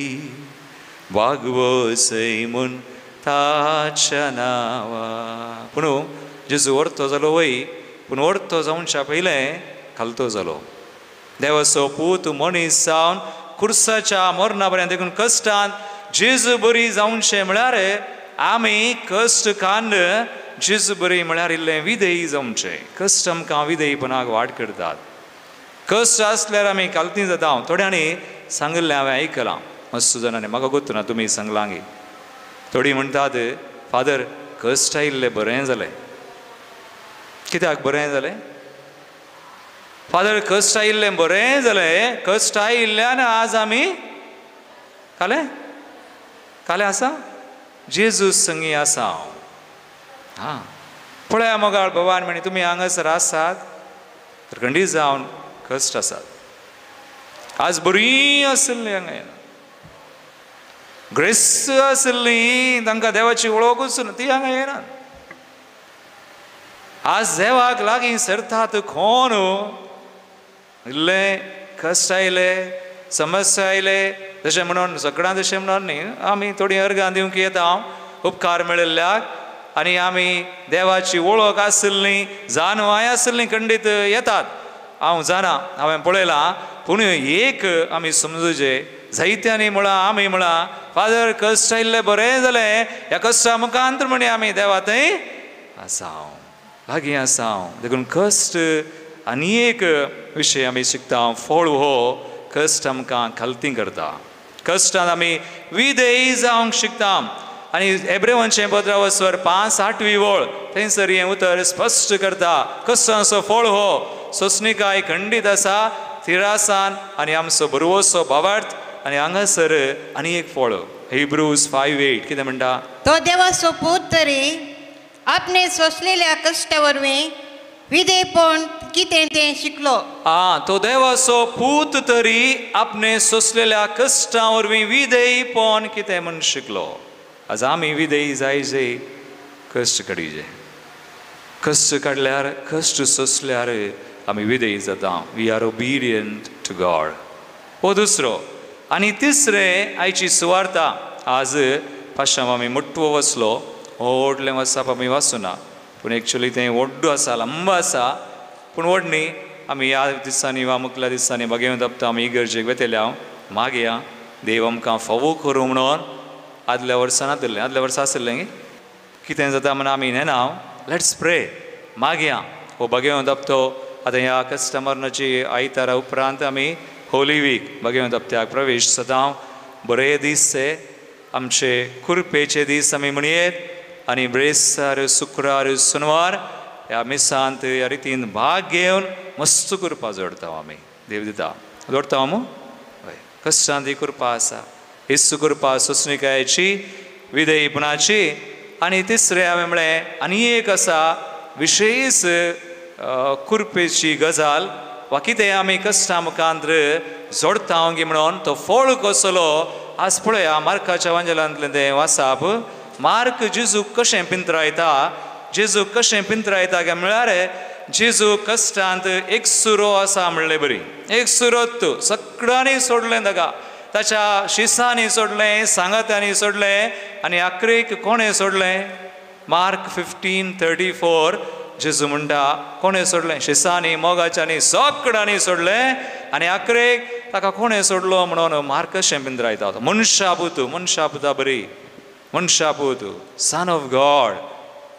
S4: वागवसय म्हूण ताच्या नांवा. पूण जेजू व्हडतो जालो वय, पूण व्हडतो जावच्या पयलें खालतो जालो. देवाचो पूत मनीस जावन खुर्साच्या मरणा पर्यंत. देखून कश्टान जेजू बरी जावचें म्हळ्यार आमी कश्ट कांड जेजू बरी म्हळ्यार इल्लें विधेयी जावचें. कश्ट आमकां विधेयीपणाक वाट करतात. कश्ट आसल्यार आमी कालती जाता. थोड्यांनी सांगिल्लें हांवें आयकलां, मस्त जाणांनी, म्हाका गोत्तू ना तुमी सांगलां गी. थोडीं म्हणटात फादर कश्ट आयिल्लें बरें जालें. कित्याक बरें जालें फादर? कश्ट आयिल्लें बरें जालें, कश्ट आयिल्ल्यान आज आमी कालें कालें आसा, जेजू संगी आसा हांव. हां पळया मोगाळ भवान म्हणी तुमी हांगासर आसात तर खंडीत जावन कश्ट आसात. आज बरीं आशिल्लीं हांगा येना, ग्रेस्त आशिल्लीं, तांकां देवाची वळखूच ना, ती हांगा येना. आज देवाक लागीं सरतात कोण, इल्लें कश्ट आयले, समस्या आयले, तशें म्हणून सगळ्यां तशें म्हणून न्ही, आमी थोडीं अर्गां दिवंक येता उपकार मेळिल्ल्याक, आनी आमी देवाची वळख आशिल्ली, जाणवाय आशिल्ली खंडीत येतात. हांव जाणा, हांवें पळयलां. पूण एक आमी समजुचें, जायत्यांनी म्हळां, आमी म्हळां, फादर कश्ट आयिल्लें बरें जालें, ह्या कश्टा मुखांत म्हणी आमी देवा थंय आसा, लागीं आसा. देखून कश्ट आनी एक विशय आमी शिकता, फळ हो कश्ट आमकां खालती करता. कश्टान आमी विधेयी जावंक शिकता. आनी एब्रेवांचें पत्रावस्वर 5-8 वळ थंयसर हें उतर स्पश्ट करता, कश्टांचो फळ हो सोंसणिकाय खंडीत आसा, थिरासान आनी आमचो बरवसो भावार्थ. आनी हांगासर आनी एक फळ, हिब्रूज 5:8 कितें म्हणटा,
S8: तो देवाचो पूत तरी आपणे सोंसलेल्या कश्टा वरवीं विधेयपण कितें तें शिकलो.
S4: आं, तो देवाचो पूत तरी आपणे सोंसलेल्या कश्टां वरवीं विधेयपण कितें म्हूण शिकलो. आज आमी विधेयी जायजे, कश्ट काडीजे. कश्ट काडल्यार, कश्ट सोंसल्यार आमी विधेयी जाता. We are obedient to God. हो दुसरो. आनी तिसरें आयची सुवार्ता. आज पाशांव आमी मुट्टो वसलो, व्हडलें वचप आमी वाचुना, पूण एक्चुली तें व्हड्डो आसा, लांब आसा, पूण व्हड न्ही. आमी ह्या दिसांनी वा मुखल्या दिसांनी बागेवन दपता आमी इगर्जेक वेतले. हांव मागया देव आमकां फावो करूं म्हणून. आदल्या वर्सा नातिल्लें, आदल्या वर्सा आशिल्लें कितें जाता म्हणून आमी नेना. Let's pray, मागया हो बागेवन दपतो. आतां ह्या कस्टमरनाची आयतारा उपरांत आमी होली वीक बागेवन दपत्याक प्रवेश जाता. बरे दीस हे आमचे कुरपेचे दीस आमी म्हणयेत. आनी ब्रेस्तार, शुक्रार, शनवार ह्या मिसांत ह्या रितीन भाग घेवन मस्त कृपा जोडता आमी. देव दिता जोडता आमी. हय, कश्टांत ही कृपा आसा, येसू कृपा सोंसणिकायेची, विधेयपणाची. आनी तिसरें हांवें म्हळें आनी एक आसा विशेश कुरपेची गजाल वा कितें आमी कश्टां मुखांत जोडता गी म्हणून तो फळ कसलो. आज पळया मार्काच्या वांजेलांतलें तें वासाप. मार्क जेजू कशें पिंत्रायता, जेजू कशें पिंत्रायता काय म्हळ्यार जेजू कश्टांत एक सुरो आसा म्हणले बरी, एक सुरोत सगळ्यांनी सोडलें ताका, ताच्या शिसांनी सोडलें, सांगात्यांनी सोडलें, आनी आखरेक कोणें सोडलें? मार्क 15:34 जेजू म्हणटा कोणें सोडलें? शिसांनी, मोगाच्यांनी, सगळ्यांनी सोडलें, आनी आखरेक ताका कोणें सोडलो म्हणून मार्क कशें पिंत्रायता. मनशापूत, मनशापुता बरी, मनशापूत, सन ऑफ गॉड,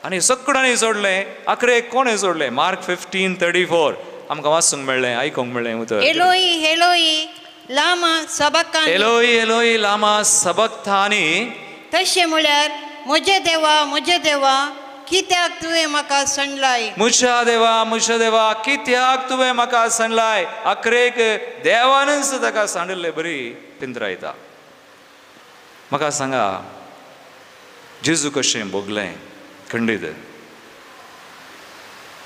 S4: आनी सगळ्यांनी सोडलें, आखरेक कोणें सोडलें? मार्क 15:34 आमकां वाचूंक मेळ्ळें, आयकूंक मेळ्ळें उतर.
S8: एलोई एलोई लामा सबक्तानी,
S4: एलोई एलोई लामा सबक्तानी,
S8: तशें म्हळ्यार म्हजे देवा म्हजे देवा कित्याक तुवें म्हाका सांडलाय,
S4: म्हज्या देवा म्हज्या देवा कित्याक तुवें म्हाका सांडलाय. आखरेक देवानच ताका सांडिल्ले बरी पिंत्रायता. म्हाका सांगा जेजू कशें भोगलें? खंडीत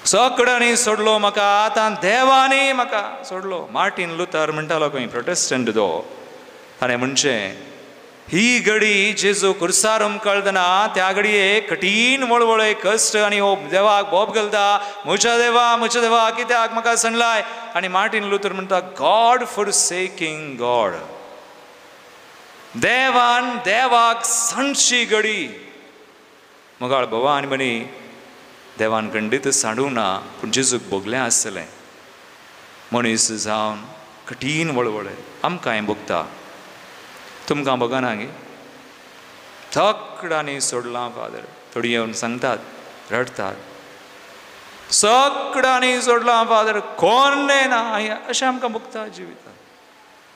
S4: सगळ्यांनी सोडलो म्हाका, आतां देवांनी म्हाका सोडलो. मार्टीन लुथर म्हणटालो खंय, प्रोटेस्टंट तो, ताणें म्हणचें ही घडी जेजू कुर्सार उमकळतना त्या घडये कठीण वळवळे कश्ट आनी हो देवाक बोब घालता, म्हज्या देवा म्हज्या देवा कित्याक म्हाका सांडलाय. आनी मार्टीन लुथर म्हणटा गॉड फॉर सेकिंग गॉड, देवान देवाक सांडची घडी. मोगाळ भोवा आनी म्हणी देवान खंडीत सांडूंक ना, पूण जेजूक भोगलें आसलें. मनीस जावन कठीण वळवळे आमकां भोगता, तुमकां भोगना गे? सगळ्यांनी सोडलां फादर, थोडी येवन सांगतात, रडटात, सगळ्यांनी सोडलां फादर, कोण ना, अशें आमकां भोगता जिवितांत.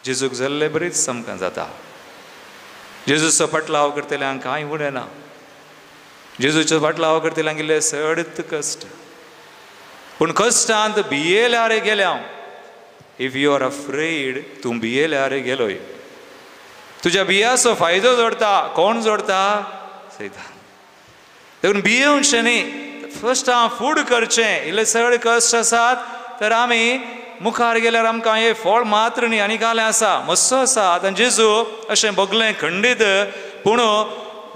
S4: जेजूक जाल्ले बरीच आमकां जाता. जेजूचो फाटलाव करतल्यांक कांय उणें ना, जेजूचो फाटलाव करतल्यांक इल्ले सडत कश्ट, पूण कश्टांत भियेल्यार गेल्या हांव. If you are afraid, तूं भियेल्यार गेलोय, तुज्या बियाचो फायदो जोडता. कोण जोडता? सैतान. देखून भियेवचें न्ही, फर्स्ट हांव फूड करचें. इल्ले सगळे कश्ट आसात तर आमी मुखार गेल्यार आमकां हें फळ मात्र न्ही आनी कालें आसा मस्सो आसा. आतां जेजू अशें भोगलें खंडीत, पूण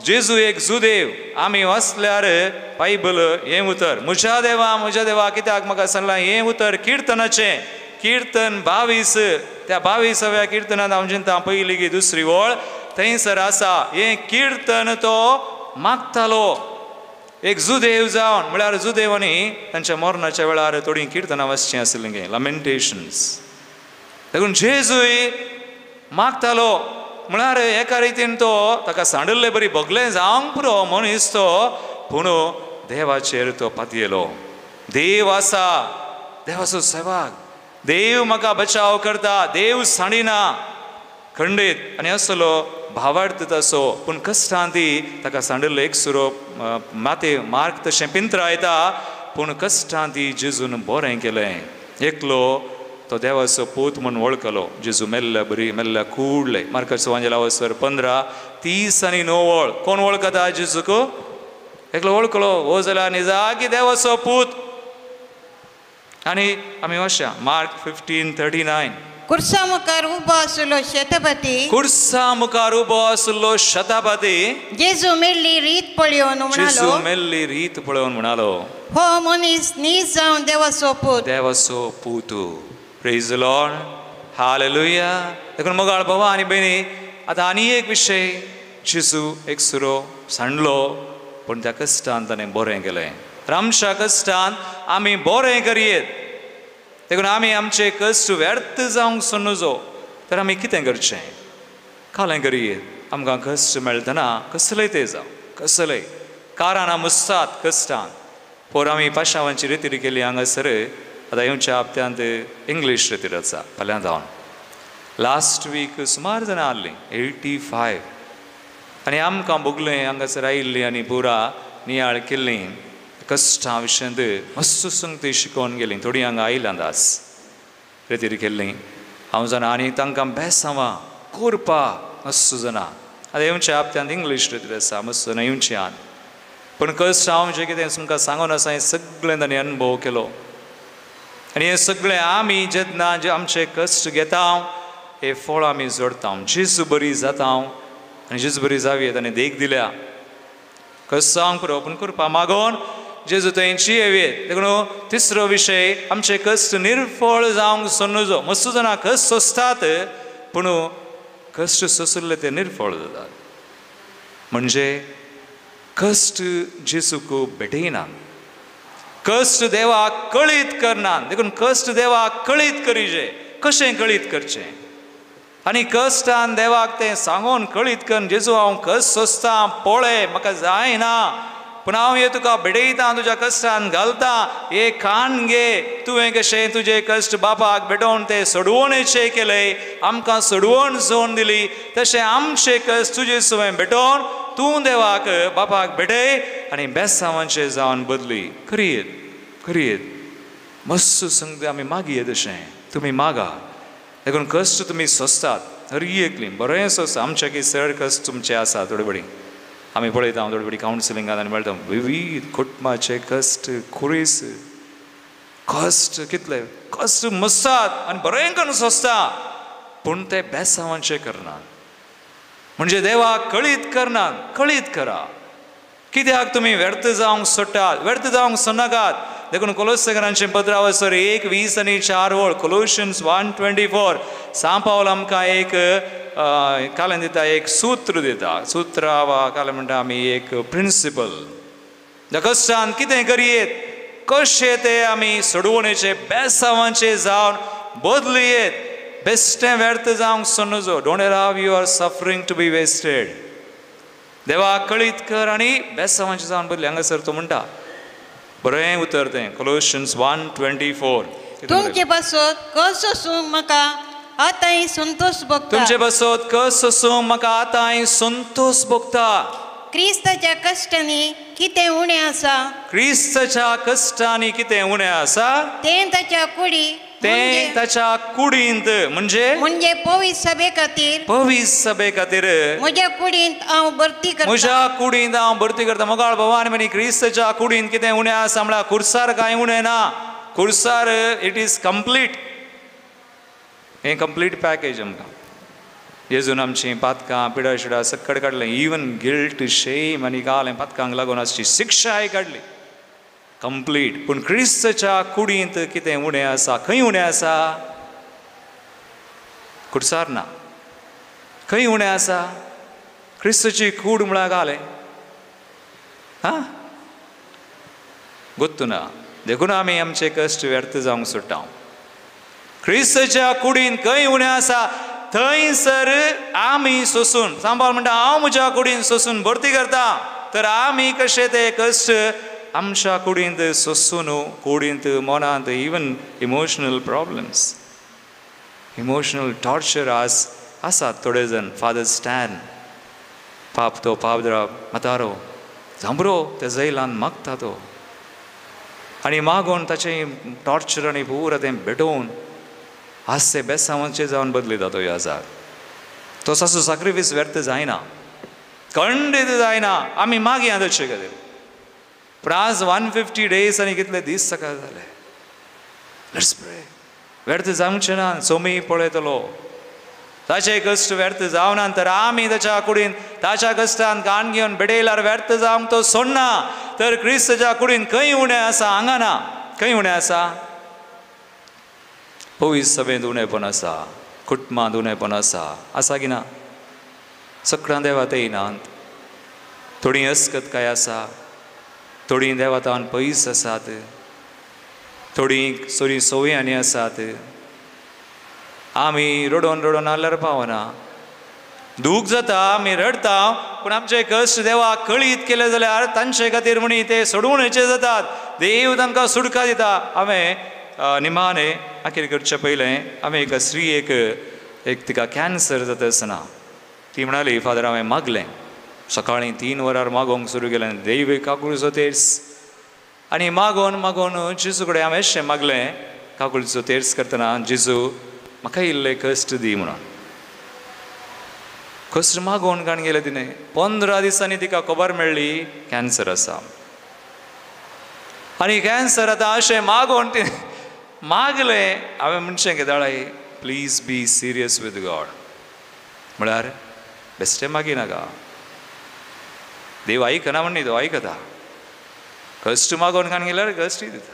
S4: जेजू एक जुदेव. आमी वाचल्यार बायबल हें उतर म्हज्या देवा म्हज्या देवा कित्याक म्हाका सांगलां, हें उतर किर्तनाचें, किर्तन 22, त्या 22व्या किर्तनांत हांव चिंता पयली की दुसरी वळ थंयसर आसा हें किर्तन. तो मागतालो एक जुदेव जावन, म्हळ्यार जुदेवांनी तांच्या मरणाच्या वेळार थोडीं किर्तनां वाचचीं आसलीं गे, लमेंटेशन्स. देखून जेजूय मागतालो, म्हळ्यार एका रितीन तो ताका सांडिल्ले बरी भोगलें जावंक पुरो मनीस तो, पूण देवाचेर तो पातयेलो. देव आसा, देवाचो सेवाक, देव म्हाका बचाव करता, देव सांडिना खंडीत. आनी असलो भावार्थ तसो, पूण कश्टां ती ताका सांडिल्लो एक सुरो माते मार्क तशें पिंत्रायता, पूण कश्टां ती जेजून बरें केलें. एकलो तो देवाचो पूत म्हूण वळखलो जेजू मेल्ल्या बरी मेल्ल्या कुडले. मार्काचो वांजेला वसर 15:30 आनी 9 वळ कोण वळखता जेजूक? एकलो वळखलो, हो जाल्यार निजाकी देवाचो पूत. आनी आमी वाचया मार्क 15:39.
S8: कुर्सा मुखार उबो आसलो शतपती,
S4: कुर्सा मुखार उबो आसलो शतपती
S8: जेजू मेल्ली रीत पळोवन म्हणालो,
S4: जेजू मेल्ली रीत पळोवन म्हणालो,
S8: हो मनीस नीज जावन देवाचो पूत,
S4: देवाचो पूत. Praise the Lord, hallelujah. देखून मोगाळ भावा आनी भयणी, आतां आनी एक विशय, जेजू एक सुरो सांडलो, पूण त्या कश्टान ताणें बरें केलें. आमच्या कश्टान आमी बरें करयेत, देखून आमी आमचे कश्ट व्यर्थ जावंक सोडनुजो. तर आमी कितें करचें? कालें करयेत. आमकां कश्ट मेळटना कसलेय ते जावं, कसलेय कारां मुसतात कश्टान. पोर आमी पाशावांची रितीर केली हांगासर. आतां येवच्या हप्त्यांत इंग्लीश रितीर आसा फाल्यां जावन. लास्ट वीक सुमार जाणां आहलीं 85, आनी आमकां भोगलें हांगासर आयिल्लीं आनी पुरा नियाळ केल्लीं कश्टां विशयांत मस्त संगती शिकोवन गेलीं. थोडीं हांगा आयलां दास रेतीर केल्लीं हांव जाणां, आनी तांकां बेसांवां कोरपा मस्त जाणां. आतां येवच्या हप्त्यांत इंग्लीश रेतीर आसा, मस्त जाणां येवची आहात. पूण कश्ट हांव जें कितें तुमकां सांगून आसा हें सगळें तांणी अनुभव केलो. आनी हें सगळें आमी जेन्ना जे आमचे कश्ट घेता हे फळ आमी जोडटा, जेजू बरी जाता आनी जेजू बरी जावये ताणें देख दिल्या. कश्ट जावंक पुरो, पूण कृपा मागोन जेजू थंयची येवयेत. देखून तिसरो विशय, आमचे कश्ट निर्फळ जावंक सोडनुजो. मस्त जाणां कश्ट सोंसतात, पूण कश्ट सोंसले ते निर्फळ जातात. म्हणजे कश्ट जेजूक भेटयना, कश्ट देवाक कळीत करना. देखून कश्ट देवाक कळीत करीजे. कशें कळीत करचें? आनी कश्टान देवाक तें सांगून कळीत करून, जेजू हांव कश्ट सोंसता, पळय म्हाका जायना, पूण हांव हे तुका भेटयता, तुज्या कश्टान घालता, हे खाण घे. तुवें कशें तुजे कश्ट बापाक भेटोवन ते सोडवणेचे केले, आमकां सोडवण जोवन दिली, तशें आमचे कश्ट तुजे सुवें भेटोवन तूं देवाक बापाक भेटय आनी बेसांवांचे जावन बदली करयेत करयेत. मस्त संगती आमी मागीर तशें तुमी मागा. देखून कश्ट तुमी सोंसतात हर एकली बरें सोंसता. आमच्या की चड कश्ट तुमचे आसा थोडे बडी आमी पळयता, थोडे बडी कावन्सिलिंगान आनी मेळटा विवीध कुटुंबाचे कश्ट, खुरीस कश्ट, कितले कश्ट मसतात आनी बरें करून सोंसता, पूण ते बेसांवांचे करनात. म्हणजे देवाक कळीत करनात. कळीत करा. कित्याक तुमी व्यर्थ जावंक सोडटात? व्यर्थ जावंक सोडनाकात. देखून कोलोसेकरांचें पत्रावसर 1:20 आनी 4 वळ, कोलोशन्स 1:24, सांव पावल आमकां एक कालें दिता, एक सूत्र दिता. सूत्र वा कालें म्हणटा आमी एक प्रिंसिपल. त्या कश्टान कितें करयेत, कशें ते आमी सोडवणेचे बेसांवांचे जावन बदलयेत. बेश्टें व्यर्थ जावंक सोडनुजो. Don't allow your suffering to be wasted. देवाक कळीत कर आनी बेसांवांचे जावन बदली. हांगासर तो म्हणटा बरें उतर तें, कोलोशन्स 1:24.
S8: तुमचे पासत कस सोसूंक म्हाका आतांय संतोष भोगता,
S4: तुमचे पासत कस सोसूंक म्हाका आतांय संतोष भोगता.
S8: क्रिस्ताच्या कश्टांनी कितें उणें आसा,
S4: क्रिस्ताच्या कश्टांनी कितें उणें आसा,
S8: तें ताच्या कुडी,
S4: तें ताच्या कुडींत, म्हणजे
S8: म्हणजे पवित्र सभे खातीर,
S4: पवित्र सभे खातीर
S8: म्हज्या कुडींत हांव भरती करता,
S4: म्हज्या कुडींत हांव भरती करता. मोगाळ भावा आनी भयणी, क्रिस्ताच्या कुडींत कितें उणें आसा म्हळ्यार खुर्सार कांय उणें ना. खुर्सार it is complete. हें कंप्लीट पॅकेज आमकां. जेजून आमचीं पातकां पिडा शिडा सक्कड काडलें, इवन गिल्ट शेम आनी गालें पातकांक लागून आसची शिक्षाय काडली कंप्लीट. पूण क्रिस्तच्या कुडींत कितें उणें आसा? खंय उणें आसा? कुडसार ना. खंय उणें आसा? क्रिस्तची कूड म्हळ्यार घालें हां गोत्तू ना. देखून आमी आमचे कश्ट व्यर्थ जावंक सोडटा. क्रिस्तच्या कुडीन खंय उणें आसा थंयसर आमी सोसून, सांबाळ म्हणटा हांव म्हज्या कुडीन सोसून भरती करता, तर आमी कशें ते कश्ट आमच्या कुडींत सोसून, कुडींत मनांत, even emotional problems, emotional torture आज आसात थोडे जण. फादर स्टॅन पाप तो पाप म्हातारो झांबरो त्या जैलान मागता तो, आनी मागून ताचें टॉर्चर आनी पुरा तें भेटोवन आज ते बेसांवाचे जावन बदलिता तो ह्या जाग. तो सासू साक्रिफीस व्यर्थ जायना, खंडीत जायना. आमी मागया तशे खातीर. पूण आज 150 डेज आनी कितले दीस सकाळ जाले. Let's pray. व्यर्थ जावचें ना. सोमी पळयतलो ताचे कश्ट व्यर्थ जावना तर आमी ताच्या कुडीन ताच्या कश्टान कान घेवन बेडयल्यार व्यर्थ जावंक तो सोडना. तर क्रिस्तच्या कुडीन खंय उणें आसा? हांगा ना. खंय उणें आसा? पवित्र सभेंत उणेपण आसा, कुटुंबांत उणेपण आसा. आसा की ना? सगळ्यां देवात येयनात. थोडी अस्कतकाय आसा, थोडीं देवातान पयस आसात, थोडीं सोरी संवयांनी आसात. आमी रडोन रडोन आहल्यार पावना, दूख जाता, आमी रडटा, पूण आमचे कश्ट देवाक कळीत केले जाल्यार तांचे खातीर म्हणी ते सोडवणेचे जातात. देव तांकां सुटका दिता. हांवें निमाणे आखीर करचे पयलें हांवें एका स्त्रियेक एक तिका कॅन्सर जाता आसतना ती म्हणाली, फादर हांवें मागलें सकाळीं 3 वरार मागोवंक सुरू केलें, देव काकुळचो तेर्स, आनी मागोवन मागोवन जेजू कडेन हांवें अशें मागलें, काकुळचो तेर्स करतना जेजू म्हाका इल्लें कश्ट दी म्हणून. कश्ट मागोवन काण गेलें तिणें. 15 दिसांनी तिका खबर मेळ्ळी कॅन्सर आसा. आनी कॅन्सर आतां अशें मागोवन तिणें मागलें. हांवें म्हणचें केदाळाय, please be serious with God. म्हळ्यार बेश्टें मागिनाका, देव आयकना म्हण न्ही, तो आयकता. कश्ट मागोवन काण गेल्यार कश्टय दिता.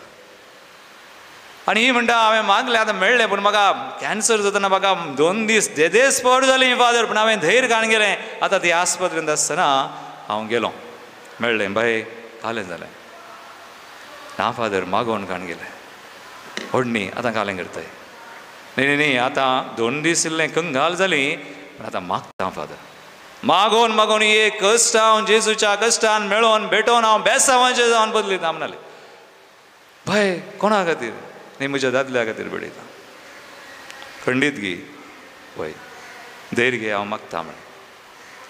S4: आनी ही म्हणटा हांवें मागलें आतां मेळ्ळें, पूण म्हाका कॅन्सर जातना म्हाका 2 दीस देदेस पड जाली फादर, पूण हांवें धैर्य काण गेलें. आतां ती आस्पत्रेंत आसतना हांव गेलो, मेळ्ळें बाय कालें जालें ना फादर, मागोवन काण गेलें व्हडनी आतां कालें करताय. न्ही न्ही न्ही आतां 2 दीस इल्लें कंगाल जाली, पूण आतां मागता फादर. मागोवन मागोवन एक कश्ट हांव जेजूच्या कश्टान मेळोवन भेटोवन हांव बेसांवाचें जावन बदलिता म्हणाले. भय कोणा खातीर? न्ही म्हज्या दादल्या खातीर बडयता. खंडीत गी वय धैर्य घे, हांव मागता म्हळें.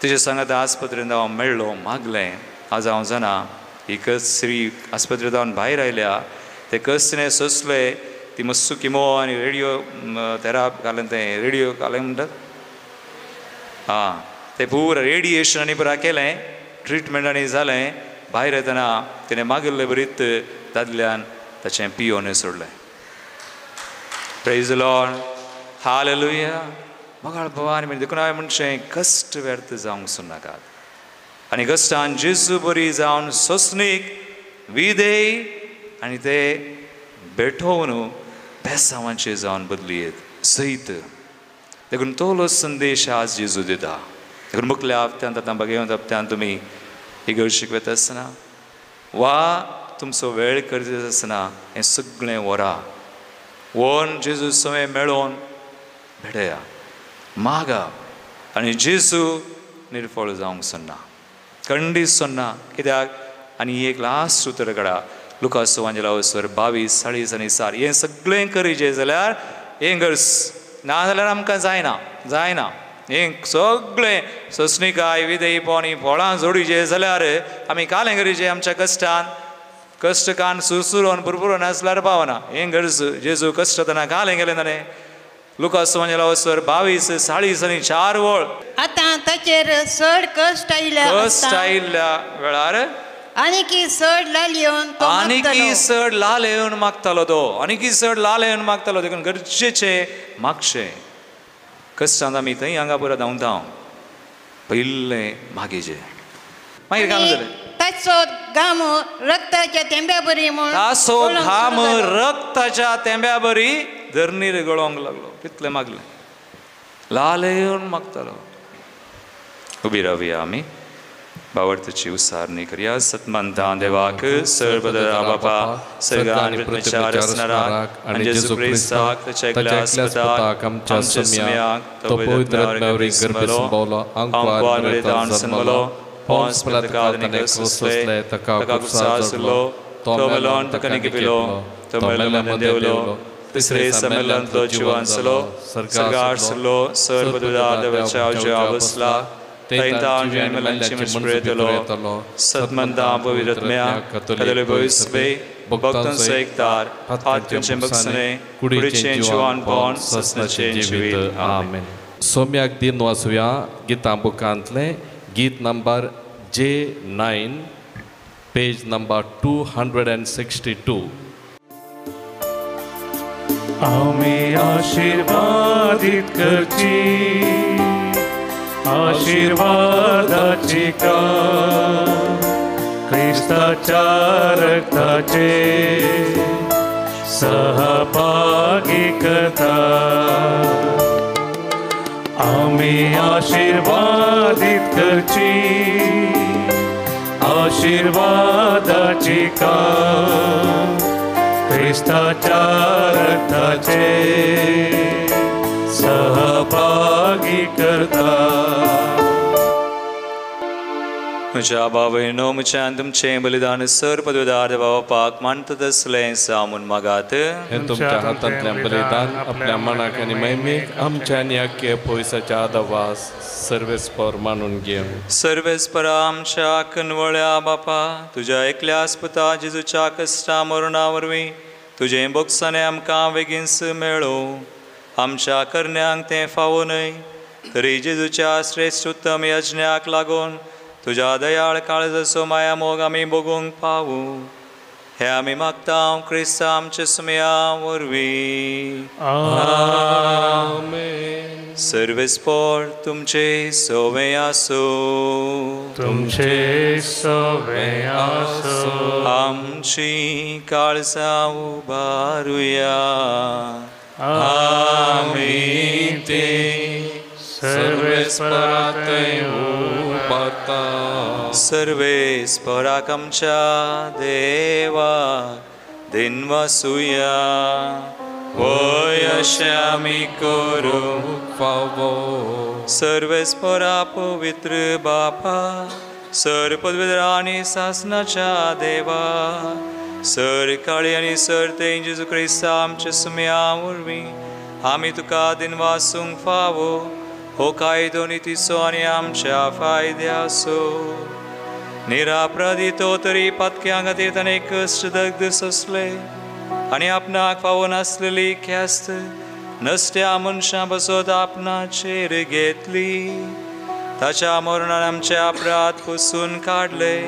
S4: तुजे सांगात आस्पत्रेंत हांव मेळ्ळो, मागलें. आज हांव जाणा ही कश्ट स्त्री आस्पत्रेंत हांव भायर आयल्या, ते कश्ट तिणें सोंसले. ती मस्सू किमो आनी रेडियो थेराप घालें, तें रेडियो घालें म्हणटात आं, तें पुरा रेडिएशन आनी पुरा केलें, ट्रिटमेंट आनी जालें. भायर येतना तिणें मागिल्ले बरीत दादल्यान ताचें पियोन सोडलें. Praise the Lord, hallelujah. मगाळ Bhavani म्हणजे देखून हांवें म्हणचें कश्ट व्यर्थ जावंक सोडनाकात. आनी कश्टान जेजू बरी जावन सोंसणीक विधेय आनी ते भेटोवन बेसांवाचे जावन बदली येत सयत. देखून तोलो संदेश आज जेजू दिता. देखून मुखल्या हप्त्यांत आतां बघेवन हप्त्यांत तुमी इगर्शीक वता आसतना वा तुमचो वेळ करता आसतना हें सगळें वरा वन जेजू सवय मेळोवन भेटया, मागा, आनी जेजू निर्फळ जावंक सोडना, खंडीत सोडना. कित्याक? आनी एक लास्ट उतर काडा, लुकास वांजेला 22 40 आनी 4. हें सगळें करीचें जाल्यार हें गरज ना जाल्यार आमकां जायना, जायना. हें सगळें सोंसणीकाय विधेयपण ही फळां जोडीचें जाल्यार आमी कालें करीचें आमच्या कश्टान. कश्ट कान सुरसुरोन पुरपुरोन आसल्यार पावना. हें गरज जेजू कश्ट जातना कालें गेलें ताणें. लुकास वांजेला 22 40 आनी 4 वळ.
S8: आतां ताचेर चड कश्ट आयिल्ल्या,
S4: कश्ट आयिल्ल्या वेळार
S8: आनीकी चड लाल येवन
S4: आनीकी चड लाल येवन मागतालो तो, आनीकी चड लाल येवन मागतालो. देखून गरजेचें मागचें. कश्टांत आमी थंय हांगा पुरा धांवता पयलें मागीचे मागीर काम जालें.
S8: ताचो घाम रक्ताच्या तेंब्या बरी म्हूण
S4: ताचो घाम रक्ताच्या तेंब्या बरी धरणीर गळोवंक लागलो. तितलें मागलें लाल येवन मागतालो. उबी रावया आमी बावडतीची उसारणी करया. सतमंता देवाक सर्वदरा बापा सर्गान पृथ्वीच्या रचणाराक आनी जेजू क्रिस्ताक ताच्या एकल्या पुताक आमच्या सुम्याक तो पवित्र आत्म्यावरी गर्भे संभवलो आंकवार मरेतान सन्मलो पोंस पिलाताक ताणें सोंसलें ताका खुर्सार चडलो तो मेलोन ताका निकिपिलो तो मेल्ल्यां देंवलो तिसरे संमेलन तो जिवान जालो सर्गार सरलो सर्वदुदार देवाच्या उजव्या बसला सतमंता पवित्रत्म्या कदले भविष्य भक्तांचो एकतार पातकांचें बक्षणे कुडीचें जिवानपण ससनाचें जिवीत. आमेन.
S2: सोम्याक दिन वाचुया गीतां बुकांतलें गीत नंबर J9 page number 262.
S3: आमी आशीर्वादित करची आशीर्वादाची का क्रिस्ताच्या रक्ताचे सहभागी करता. आमी आशीर्वादित करची आशीर्वादाची का क्रिस्ताच्या रक्ताचे सहभागी करता.
S4: म्हज्या बावयनो म्हज्यान तुमचें बलिदान सर पदवेदार बापाक मानता तसलें सामून मागात.
S2: हें तुमच्या हातांतलें बलिदान आपल्या मनाक आनी महिमेक आमच्या आनी आख्खे पयसाच्या आदावास सर्वेस्पर मानून घेवन.
S4: सर्वेस्परा आमच्या कनवळ्या बापा तुज्या एकल्याच पुता जेजूच्या कश्टा मरणा वरवीं तुजें बोगसाणें आमकां बेगीनच मेळूं. आमच्या करण्यांक तें फावो न्हय तरी जेजूच्या श्रेश्ठ उत्तम यज्ञाक लागून तुज्या दयाळ काळजाचो माया मोग आमी भोगूंक पावूं. हे आमी मागता क्रिस्ता आमच्या सुमया वरवीं.
S2: आमेन.
S4: सर्वेस्पर तुमचे सोवे आसूं.
S3: तुमचे सोवे आसूं.
S4: आमची काळजां उबारुया. आमी ते
S2: सर्वेस्पराक उबारता.
S4: सर्वेस्पराक आमच्या देवा दिनवासुया. वय अशें आमी करूंक
S2: फावो.
S4: सर्वेस्परा पवित्र बापा सर पदवेदरा आनी सासनाच्या देवा सर काळी आनी सर तें जेजू क्रिस्ता आमच्या सुम्या वरवीं आमी तुका दिनवासूंक फावो. हो कायदो नितीचो आनी आमच्या फायद्याचो. निरापराधी तो तरी पातक्यां खातीर ताणें कश्ट दग्ध सोंसले आनी आपणाक फावो नासलेली ख्यास्त नसत्या मनशां पासत आपणाचेर घेतली. ताच्या मरणान आमचे अपराध पुसून काडले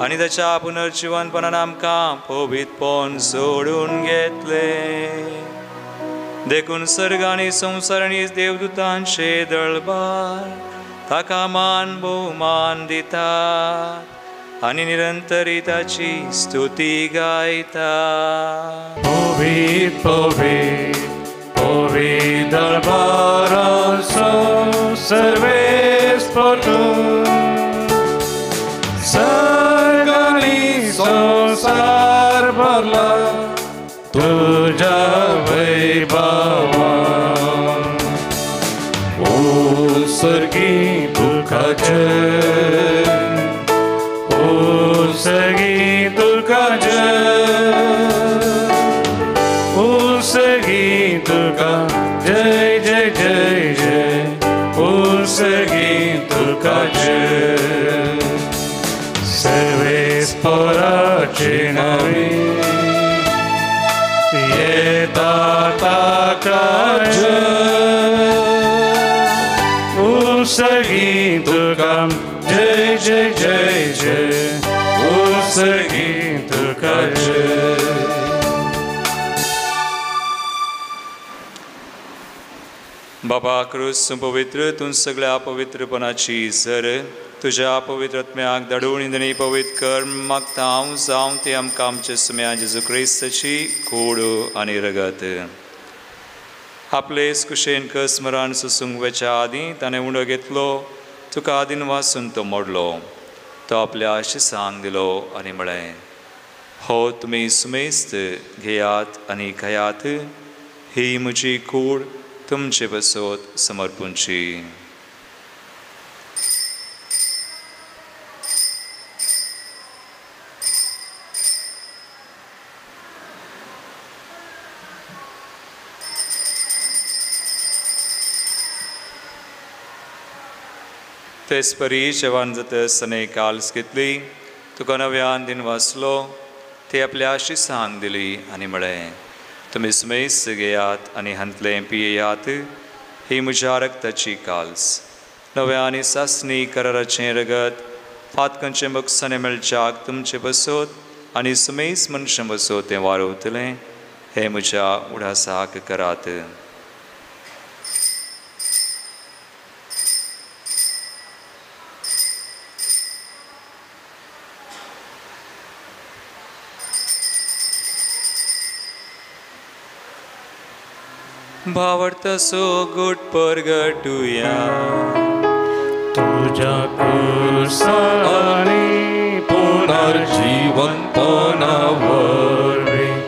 S4: आनी ताच्या पुनर्जिवनपणान आमकां पवित्रपण जोडून घेतले. देखून सर्ग आनी संवसार आनी देवदूतांचे दळबार ताका मान भोवमान दितात आनी निरंतरी ताची स्तुती गायता.
S3: पवित्र पवित्र पवित्र दरबारांचो सर्वेस्पर तूं सर्ग आनी संवसार भरला तुझ्या वैभवान. ओ सर्गी तुका जय ओ सर्गी तुका जय ओ सर्गी तुका जय जय जय जय ओ सर्गी तुका जय. सर्वेस्पराचे नावे येता ताका जय ओ सर्गी तुका जय जय जय जय ओ सर्गी तुका जय.
S4: बाबा क्रूस पवित्र तूं सगळ्या पवित्रपणाची सर तुज्या पवित्र आत्म्याक धाडून इंदणी पवित्र कर मागता हांव जावं ते आमकां आमचे सुम्या जेजू क्रिस्ताची कूड आनी रगत. आपले कुशेन कस्मरान सोसूंक वेच्या आदीं ताणें उंडो घेतलो, तुका आदीन वासून तो मोडलो, तो आपल्या शिसांक दिलो आनी म्हळें, हो तुमी सुमेस्त घेयात आनी खायात, ही म्हजी कूड तुमचे बसोत समर्पूंची. तेच परी जेवण जातस ताणें काल्स घेतली, तुका नव्यान दिन वाचलो, ते आपल्या शिसांक दिली आनी म्हळें, तुमी सुमेस्त घेयात आनी हांतलें पियेयात, ही म्हज्या रक्ताची काल्स, नव्या आनी सासणी कराराचें रगत, फातकंचें बक्षाणें मेळच्याक तुमचें बसोत आनी सुमेस्त मनशां बसोत तें वारवतलें, हें म्हज्या उडासाक करात. भावार्थाचो गोट परगटुया.
S3: तुज्या कुर्सानी
S2: पुनर्जीवनपणा वरवीं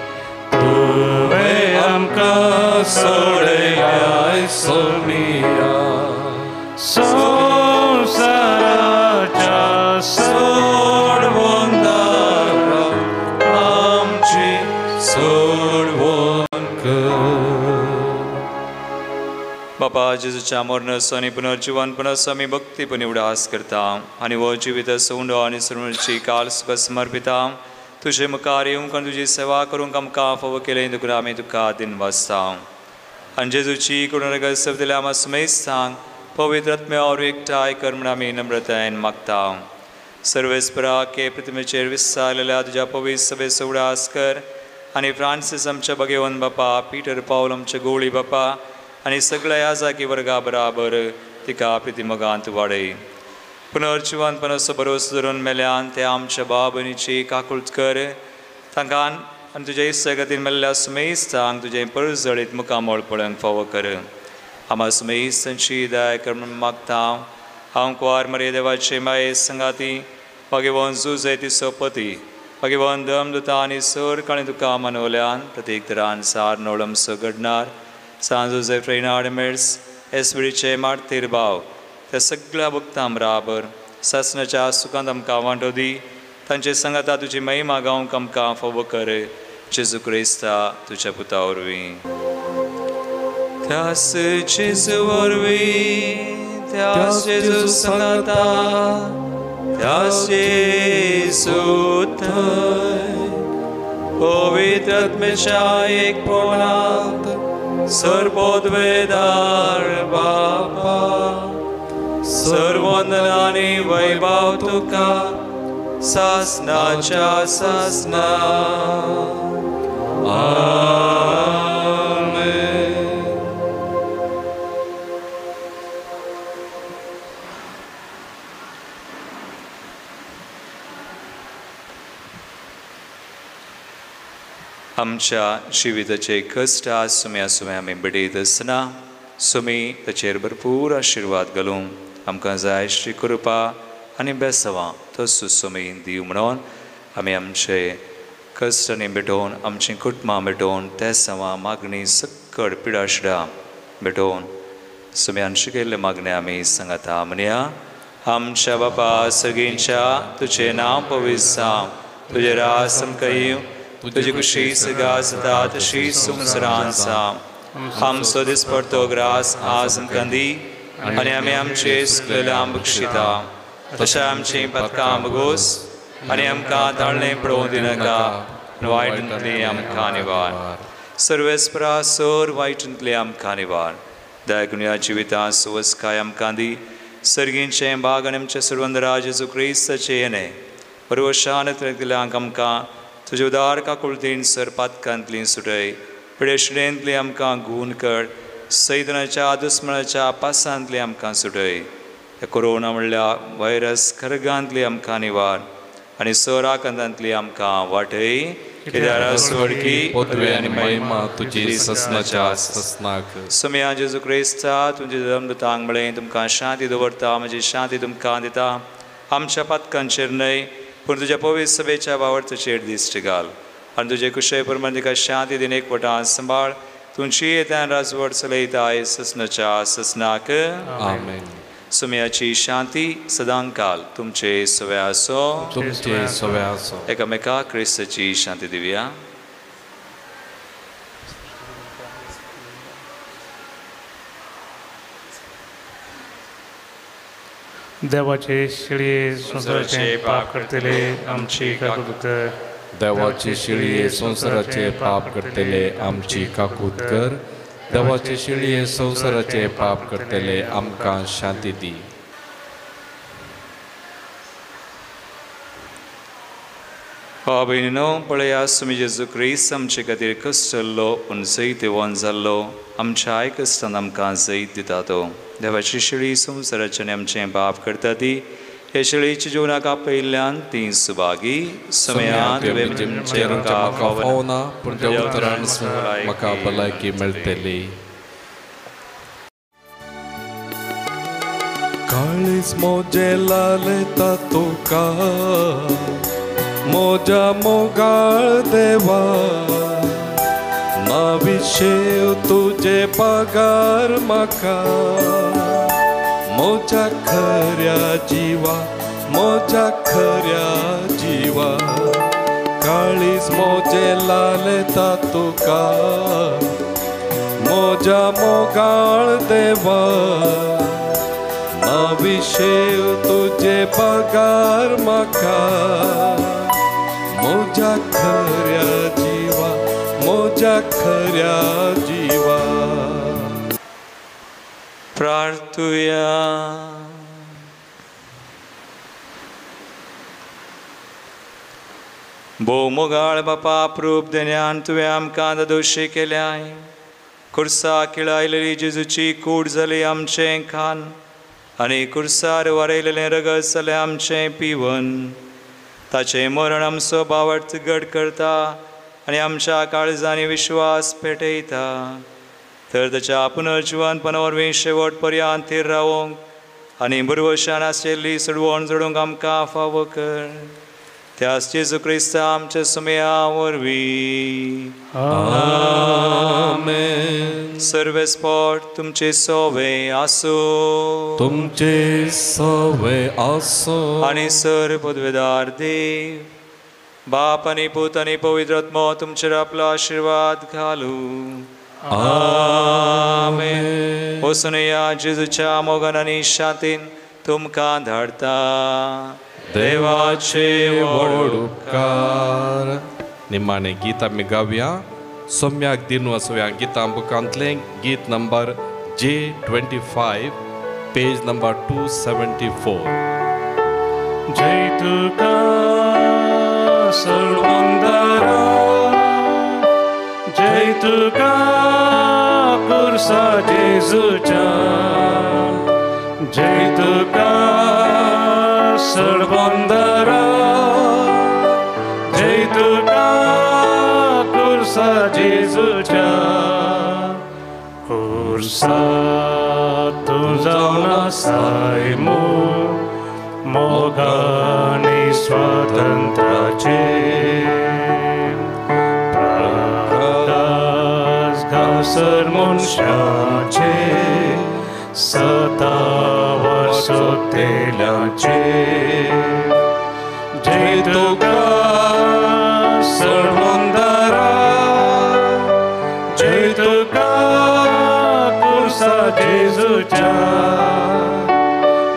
S2: तुवें आमकां सोडयाय सोमिया,
S3: संवसाराच्या
S2: सोडवंदारा आमची सोडवण कर.
S4: बापा जेजूच्या मरणाचो आनी पुनर्जिवनपणाचो आमी भक्तीपणी उडास करता आनी हो जिविताचो उंडो आनी सरुणची काल तुका समर्पिता. तुजे मुखार येवंक आनी तुजी सेवा करूंक आमकां फावो केलें देखून आमी तुका दिनवासता. आनी जेजूची करुणा दिल्या आमकां सुमेस्तांक पवित्र आत्म्या वरवीं एकठांय कर म्हूण आमी नम्रतायेन मागता. सर्वेस्परा के प्रतिमेचेर विस्तारलेल्या तुज्या पवित्र सभेचो उडास कर आनी फ्रांसीस आमच्या भगेवन बापा, पीटर पावल आमचे गोवळी बापा आनी सगळ्या ह्या जागी वर्गा बराबर तिका प्रितिमोगांत वाडय. पुनर्जिवनपणाचो भरोसो धरून मेल्यान ते आमच्या भाव भयणीची काकूळट कर, तांकां आनी तुज्या इश्टागतीन मेल्ल्या सुमेस्तांक तुजें परजळीत मुखामळ पळोवंक फावो कर. आमा सुमेस्तांची दया कर म्हूण मागता. हांव कुवार मरे देवाचे माये संगाती भगवान जुजे तिचो पती भगवान दमदुता आनी सर काणी तुका मनवल्यान प्रत्येक तरान सार नोळमसो घडणार सांज जोसेफ रेनार्ड मेड्स एसविडीचे मार्तीर भाव त्या सगळ्या भक्तां बराबर सासणाच्या सुखांत आमकां वांटो दी, तांचे सांगाता तुजी महिमा गावंक आमकां फावो कर. जेजू क्रिस्ता तुज्या पुता वरवीं. त्यास जेजू वरवीं, त्यास जेजू सांगाता, त्यास जेजू थंय पवित्र आत्म्याच्या एकपणांत सर्वोद्वेदार बापा, सर्वंदनानी वैभव तुका सासनाच्या सासना.
S2: आमेन.
S4: आमच्या जिविताचे कश्ट आज सुम्या सुम्या आमी बडयत आसतना सुमी ताचेर भरपूर आशिर्वाद घालूंक आमकां जाय श्री कृपा आनी बेसवां तसो सुमी दिव म्हणून आमी आमचे कश्टांनी भेटोवन आमचीं कुटुंबां भेटोवन ते सवां मागणी सक्कड पिडाशिडां भेटोवन सुम्यान शिकयल्ले मागणे आमी सांगाता म्हणया. आमच्या बापा सगळींच्या तुजें नांव पवित्र जावं, तुजें राज आमकां येवं, तुजी खुशी सगा जाता तशी संवसारांत जावं. आमचो दिसपडतो ग्रास आज आमकां दी आनी आमी आमचे सुकलेल्या बक्षिता तशें आमचीं पदकां बगोस आनी आमकां ताळणें पळोवंक दिनाका, वायटांतली आमकां निवार. सर्वेस्परा सर वायटांतली आमकां निवार. दया करून ह्या जिवितांत सुवस्काय आमकां दी. सर्गींचें भाग आनी आमचें सर्वंदरा जेजू क्रिस्ताचें येणें परवशान दिल्यांक आमकां तुजे उदार काकुळतीन सर पातकांतली सुटय, पिडेशिडेंतली आमकां गूण कर, सैतनाच्या दुस्मनाच्या पासांतली आमकां सुटय. ह्या कोरोना म्हणल्या व्हायरस खरगांतली आमकां निवार आनी सोराकंदांतली आमकां वाटय. कित्याक सोडकी
S2: पदवी आनी महिमा तुजी ससनाच्या ससनाक.
S4: सोम्या जेजू क्रिस्ता तुमचे धर्मदूतांक म्हळें तुमकां शांती दवरता, म्हजी शांती तुमकां दिता. आमच्या पातकांचेर न्हय पूण तुज्या पवित्र सभेच्या भावार्थाचेर दिश्ट घाल आनी तुजे कुशय प्रमाण तिका शांती दिन एकवटान सांबाळ. तुमची येत्यान राजवट चलयताय ससनाच्या ससनाक.
S2: आमेन.
S4: सुम्याची शांती सदांकाल तुमचे सवे आसो.
S2: तुमचे सवे आसो.
S4: एकामेका क्रिस्ताची शांती दिवया.
S3: देवाचे शिळये संवसाराचे पाप करतले आमची काकूत कर.
S2: देवाचे शिळये संवसाराचे पाप करतले आमची काकूत कर. देवाचे शिळये संवसाराचे पाप करतले आमकां शांती दी.
S4: भाव भयणीनो, पळया सुमी जेजू क्रिस्त आमचे खातीर कश्टल्लो पूण जैतवंत जाल्लो. आमच्या आयकस्तान आमकां जैत दिता तो. देवाची शिळी संवसाराचें आमचें पाप करता ती हे शिळीच्या जिवनाक आपयिल्ल्यान ती सुभागी.
S2: सम्या फावना पूण त्या उतरान म्हाका भलायकी मेळटली. काळीज मोजे लालता तुका मोजा मोगाळ देवा, ना विशेव तुजे पगार म्हाका. मोजा खऱ्या जिवा, मोजा खऱ्या जिवा, काळीज मोजे लालता तुका मोजा मोगाळ देवा, ना विशेव तुजे पगार म्हाका. मोजा खऱ्या जिवा, मोजा खऱ्या जिवा.
S4: प्रार्थुया. भोव मोगाळ बापा, प्रूप देण्यान तुवें आमकां दोशी केल्याय. कुर्सा किळायलेली जेजूची कूड जाली आमचें खान आनी कुर्सार वारयलेलें रगत जालें आमचें पिवन. ताचें मरण आमचो भावार्थ घट करता आनी आमच्या काळजांनी विश्वास पेटयता. तर ताच्या पुनर्जिवनपणा वरवीं शेवट पर्यंत थीर रावोंक आनी भरवशान आशिल्ली सोडवण जोडूंक आमकां फावो कर. त्याच जेजू क्रिस्ता आमच्या सुमया वरवीं.
S2: आमेन.
S4: सर्वेस्पोट तुमचे सोवे आसूं.
S2: तुमचे सोवे आसूं.
S4: आनी सर पदवेदार देव बाप आनी पूत आनी पवित्र आत्मो तुमचेर आपलो आशिर्वाद घालूं.
S2: आमेन.
S4: वचून या जेजूच्या मोगान आनी शांतीन तुमकां धाडता.
S2: देवाचे व्हड उपकार. निमाणें गीत आमी गावया. सोम्याक दिनू आसुया गितां बुकांतलें गीत नंबर J25 page number 274.
S3: जय तुका सोडवंदारा, जय तुका कुर्सा जेजूच्या, जय तुका सोडवंदारा, जय तुका कुर्सा जेजूच्या. कुर्सा तूं जावन आसाय मोगानी स्वातंत्र्याचे, प्रकाश गांवसर मनशाचे, सतावर सोतेल्याचे. जय तुका सोडवंदारा, जय तुका कुर्सा जेजूच्या,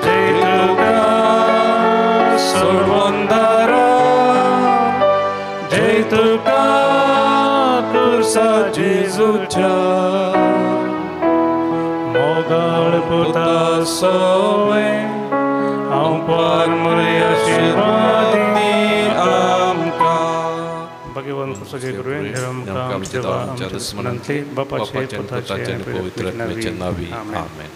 S3: जय तुका सोडवंदारा, जय तुका कुर्सा जेजूच्या. मोगाळ पुता सोवे हांव पार आशिर्वादी आमकां. भाग्यवान सगळे करूया आमच्या देवा आमच्या दुस्मनांतले बापाचे पुताचे
S2: पवित्र आत्म्याचे नावी
S3: आमेन.
S2: आमेन.